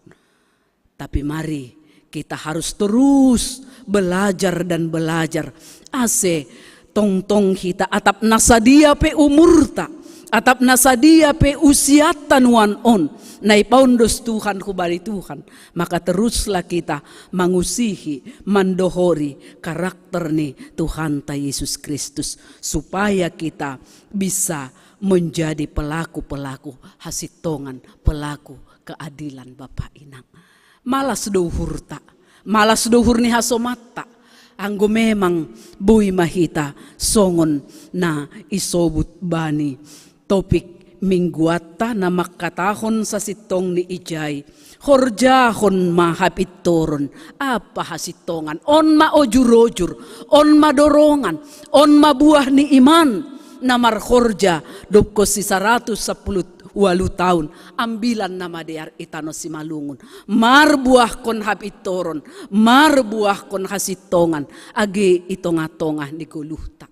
Tapi mari kita harus terus belajar dan belajar. Ase tongtong hita atap na sadia pe umurta, atap na sadia pe usiata nuan on, na ipaondos Tuhan hubani Tuhan, maka teruslah kita mangusihi, mandohori karakter ni Tuhanta Yesus Kristus, supaya kita bisa menjadi pelaku-pelaku hasintongan, pelaku keadilan, Bapa Inang. Malas do uhurta, malas do uhur ni hasomanta, anggo memang boi ma hita songon na isobut bani topik mingguanta na mangkatahon sasintongni ijai, horjahon ma hapintoron ampa hasintongan. On ma ojur-ojur, on ma dorongan, on ma buah ni iman na marhorja, dob konsi saratus sampulu ualu taon Ambilan Namadear i tano Simalungun. Marbuahkon hapintoron, marbuahkon hasintongan, age i tongah-tongah ni goluhta.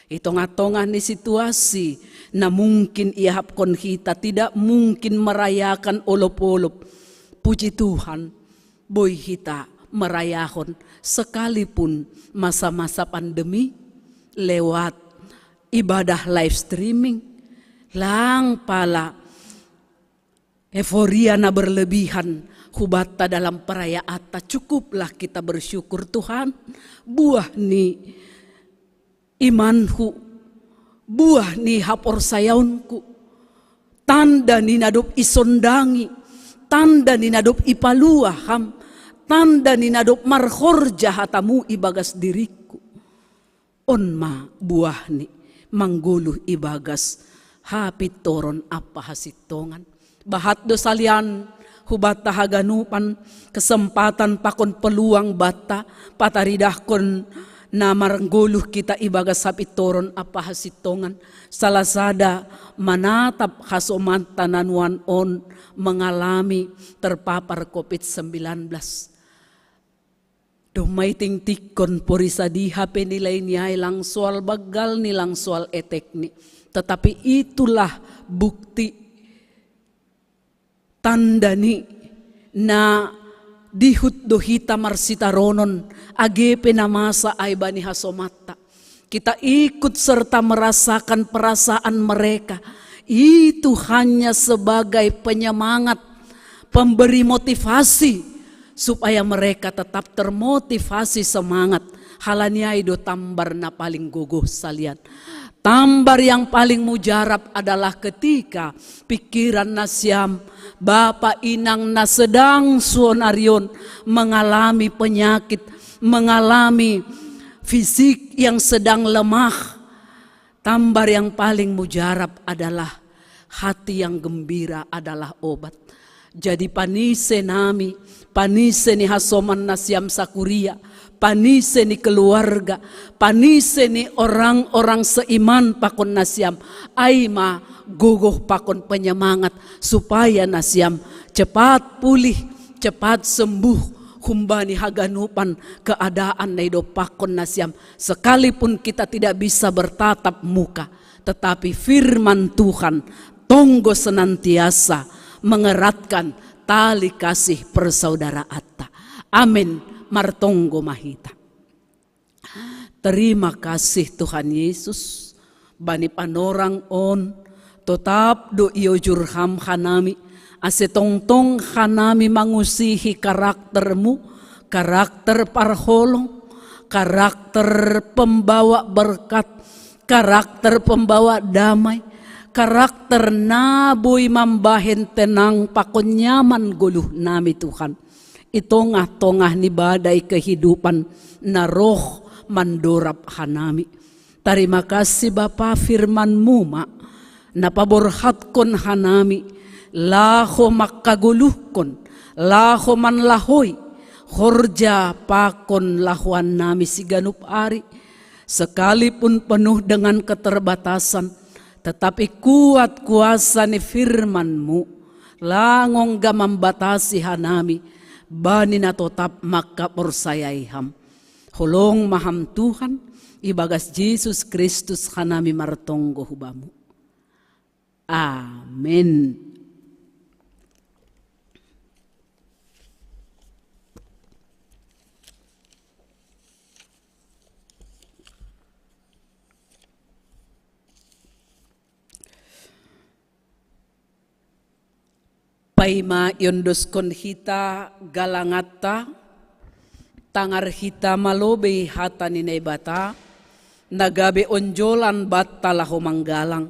I tongah-tongah ni situasi na mungkin iahapkon hita, tidak mungkin merayakan olop-olop. Puji Tuhan, boi hita merayahon sekalipun masa-masa pandemi lewat ibadah live streaming. Lang pala euforia na berlebihan hubanta dalam perayaanta, cukuplah kita bersyukur, Tuhan, buah ni imanhu, buah ni haporsayaonku, tanda ni na dob isondangi, tanda ni na dob ipalua Ham, tanda ni na dob marhorja hatamu ibagas diringku. On ma buahni manggoluh ibagas hapintoron ampa hasintongan. Bahat do salian hubanta haganupan, kesempatan pakon peluang banta pataridahkon na marnggoluh hita ibagas hapintoron ampa hasintongan. Salah sada manatap hasomanta na nuan on mengalami terpapar covid sembilan belas. Domma itingtingkon pori sadiha pe nilai ni ai, lang soal banggalni, lang soal etekni. Tetapi itulah bukti, tanda ni na dihut do hita marsitaronon, age pe na masa ai bani hasomanta. Kita ikut serta merasakan perasaan mereka. Itu hanya sebagai penyemangat, pemberi motivasi supaya mereka tetap termotivasi semangat. Halaniai do tambar na paling gogoh salian. Tambar yang paling mujarab adalah ketika pikiran nasiam, bapa inang na sedang sonarion mengalami penyakit, mengalami fisik yang sedang lemah. Tambar yang paling mujarab adalah hati yang gembira adalah obat. Jadi panise nami, panise ni hasoman nasiam sakuria, panise ni keluarga, panise ni orang-orang seiman pakon nasiam, ai ma gogoh pakon penyemangat supaya nasiam cepat pulih, cepat sembuh, humbani haganupan keadaan na idop pakon nasiam, sekalipun kita tidak bisa bertatap muka, tetapi firman Tuhan tonggo senantiasa mengeratkan tali kasih persaudaraanta. Amin. Martonggo ma hita. Terima kasih Tuhan Yesus, bani panorang on, totap do iojur Ham hanami, ase tongtong hanami mangusihi karaktermu, karakter parholong, karakter pembawa berkat, karakter pembawa damai, karakter na boi mambahen tenang pakon nyaman goluh nami Tuhan. I tongah-tongah ni badai kehidupan na roh mandorab hanami. Tarima kasih Bapa, firman-Mu ma na paborhatkon hanami, laho mangkagoluhkon, laho manlahoi horja pakon lahoan nami siganup ari, sekalipun penuh dengan keterbatasan, tetapi kuat kuasa ni firman-Mu, lang ongga mambatasi hanami, bani na totap mangkaporsayai Ham. Holong ma Ham Tuhan, ibagas Jesus Kristus hanami martonggo hu Bamu. Amen. Paima iondoskon hita galanganta, tangar hita ma lobei hata ni Naibata, na gabe onjolan banta laho manggalang.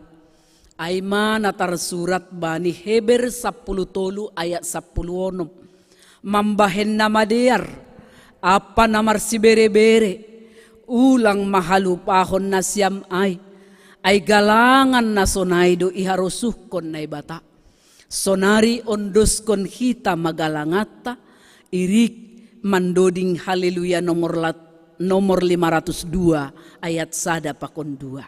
Ai ma na tarsurat bani Heber sampulu tolu ayat sampulu onom. Mambahen na madear, ampa na marsibere-bere, ulang ma halupahon nasiam ai, ai galangan na sonai do iharosuhkon Naibata. Sonari ondoskon hita ma galanganta, irik mandoding Haleluya nomor lat-, nomor lima ratus dua ayat sada pakon dua.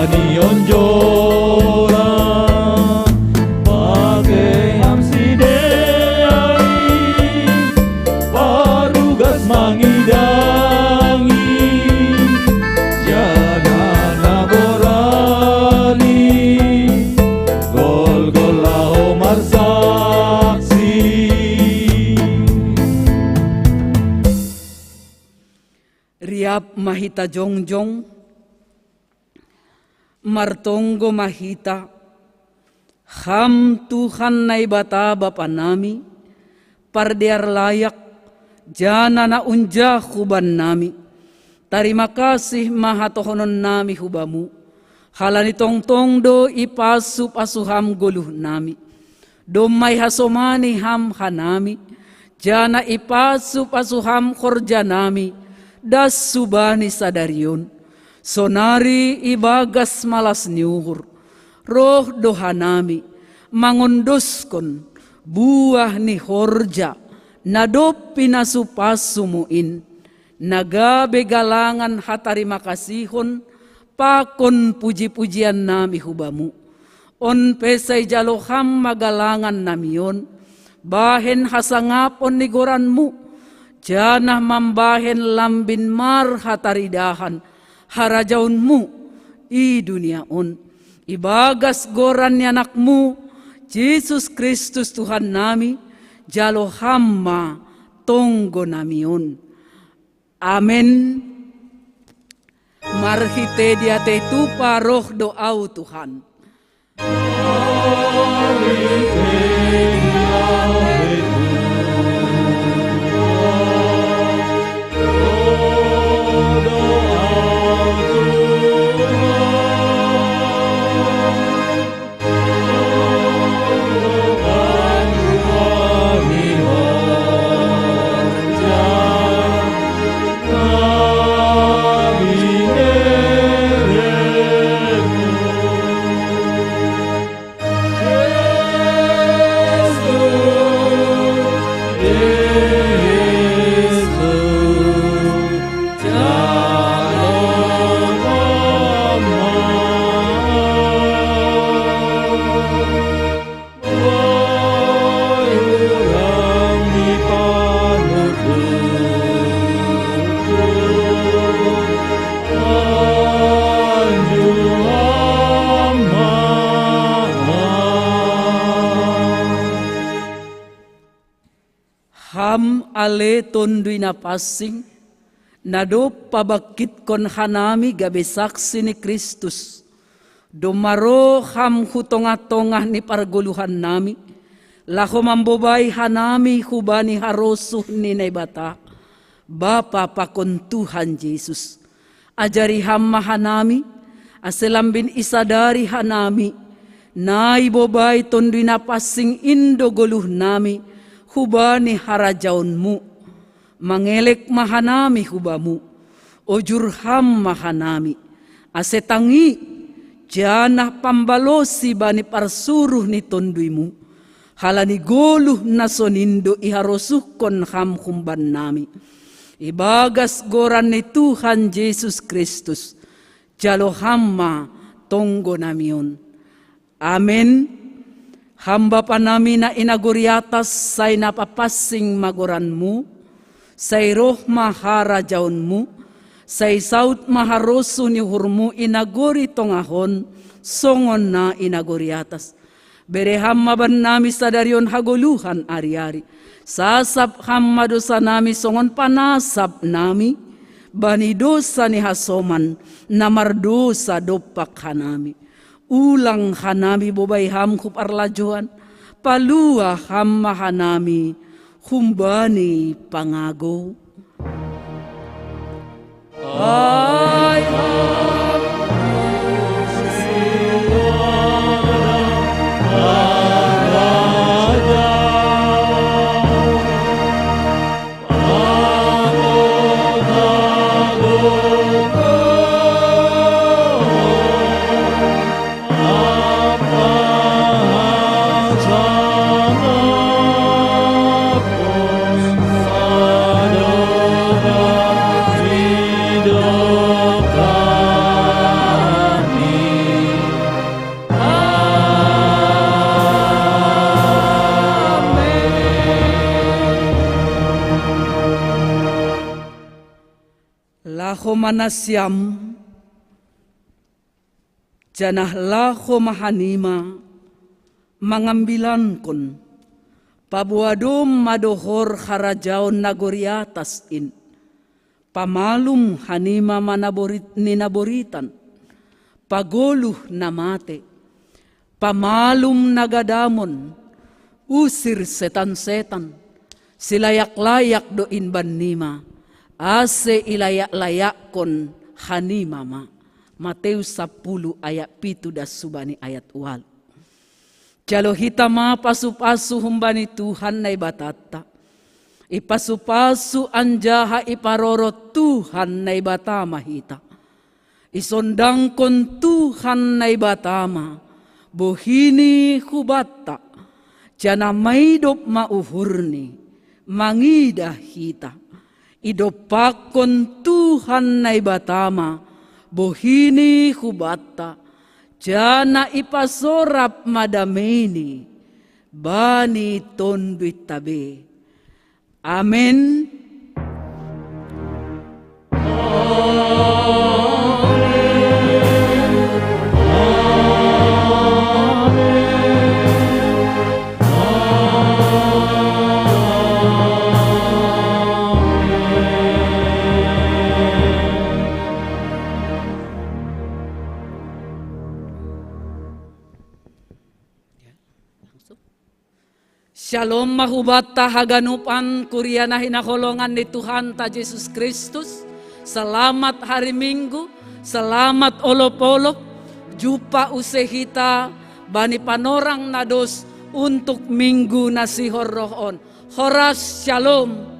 Ni onjoran, pake am si deai, parugas mangidangi, janana borani, golgol laho marsaksi. Riap ma hita jongjong, martonggo ma hita, Ham Tuhan Naibata Bapa nami, pardear layak, janana unjah huban nami. Tarima kasih ma hatohonon nami hu Bamu, halani tongtong do ipasu-pasu Ham goluh nami. Domma ihasomani Ham hanami, janah ipasu-pasu Ham horja nami, das hubani sadari on. Sonari ibagas malas ni uhur, roh do hanami, mangondoskon buah ni horja, na dob pinasu-pasumu in, na gabe galangan hatarima kasihon, pakon puji-pujian nami hu Bamu. On pe sai jalo Ham ma galangan nami on, bahen hasangapon ni goranMu, janah mambahen lambin marhataridahan harajaonMu i dunia on. Ibagas goran ni AnakMu, Jesus Kristus Tuhan nami, jalo Ham ma tonggo nami on. Amen. Marhitei diatei tupa roh do Ahu Tuhan. Ham ale Tonduy Napansing, na dob pabangkitkon hanami gabe saksi ni Kristus, domma roh Ham hu tongah-tongah ni pargoluhan nami, laho mambobai hanami hubani harosuh ni Naibata, Bapa pakon Tuhan Jesus. Ajari Ham ma hanami, ase lambin isadari hanami, na ibobai Tonduy Napansing in do goluh nami hubani harajaonMu. Mangelek ma hanami hu Bamu, ojur Ham ma hanami, ase tangi, janah pambalosi bani parsuruh ni TonduyMu. Halani goluh na sonin do iharosuhkon Ham humbannami. Ibagas goran ni Tuhan Jesus Kristus, jalo Ham ma tonggo nami on. Amen. Ham Bapa nami na i nagori atas, sai na papansing ma goranMu, sai roh ma harajaonMu, sai saud ma harosuh ni uhurMu i nagori tongah on, songon na i nagori atas. Bere Ham ma bannami sadari on hagoluhan ari-ari. Sasap Ham ma dousa nami songon panasap nami bani dousa ni hasoman na mardousa dompak hanami. Ulang hanami bobai Ham hu parlajouan, palua Ham ma hanami humbani pangagou. Manasiam, janah laho ma hanima mangambilankon, paboa domma dohor harajaon nagori atas in. Pamalum hanima ma naborit ni naboritan, pagoluh na mate, pamalum na gadamon, usir setan-setan, silayak-layak do in bannima, ase ilayak-layakkon hanima ma. Mateus sapuluh ayat pitu das hubani ayat ualu. Jalo hita ma pasu-pasu humbani Tuhan Naibatanta. Ipasu-pasu anjaha iparorot Tuhan Naibata ma hita. Isondangkon Tuhan Naibata ma bohini hubanta, janah maidop ma uhurni mangidah hita. Idompakkon Tuhan Naibata ma bohini hubanta, janah ipasorap ma dameini bani tonduinta be. Amen. Shalom ma hubanta haganupan kuria na hinaholongan ni Tuhanta Jesus Kristus. Selamat hari Minggu, selamat olop-olop. Jumpa use hita bani panorang na dos untuk minggu na sihol roh on. Horas, shalom.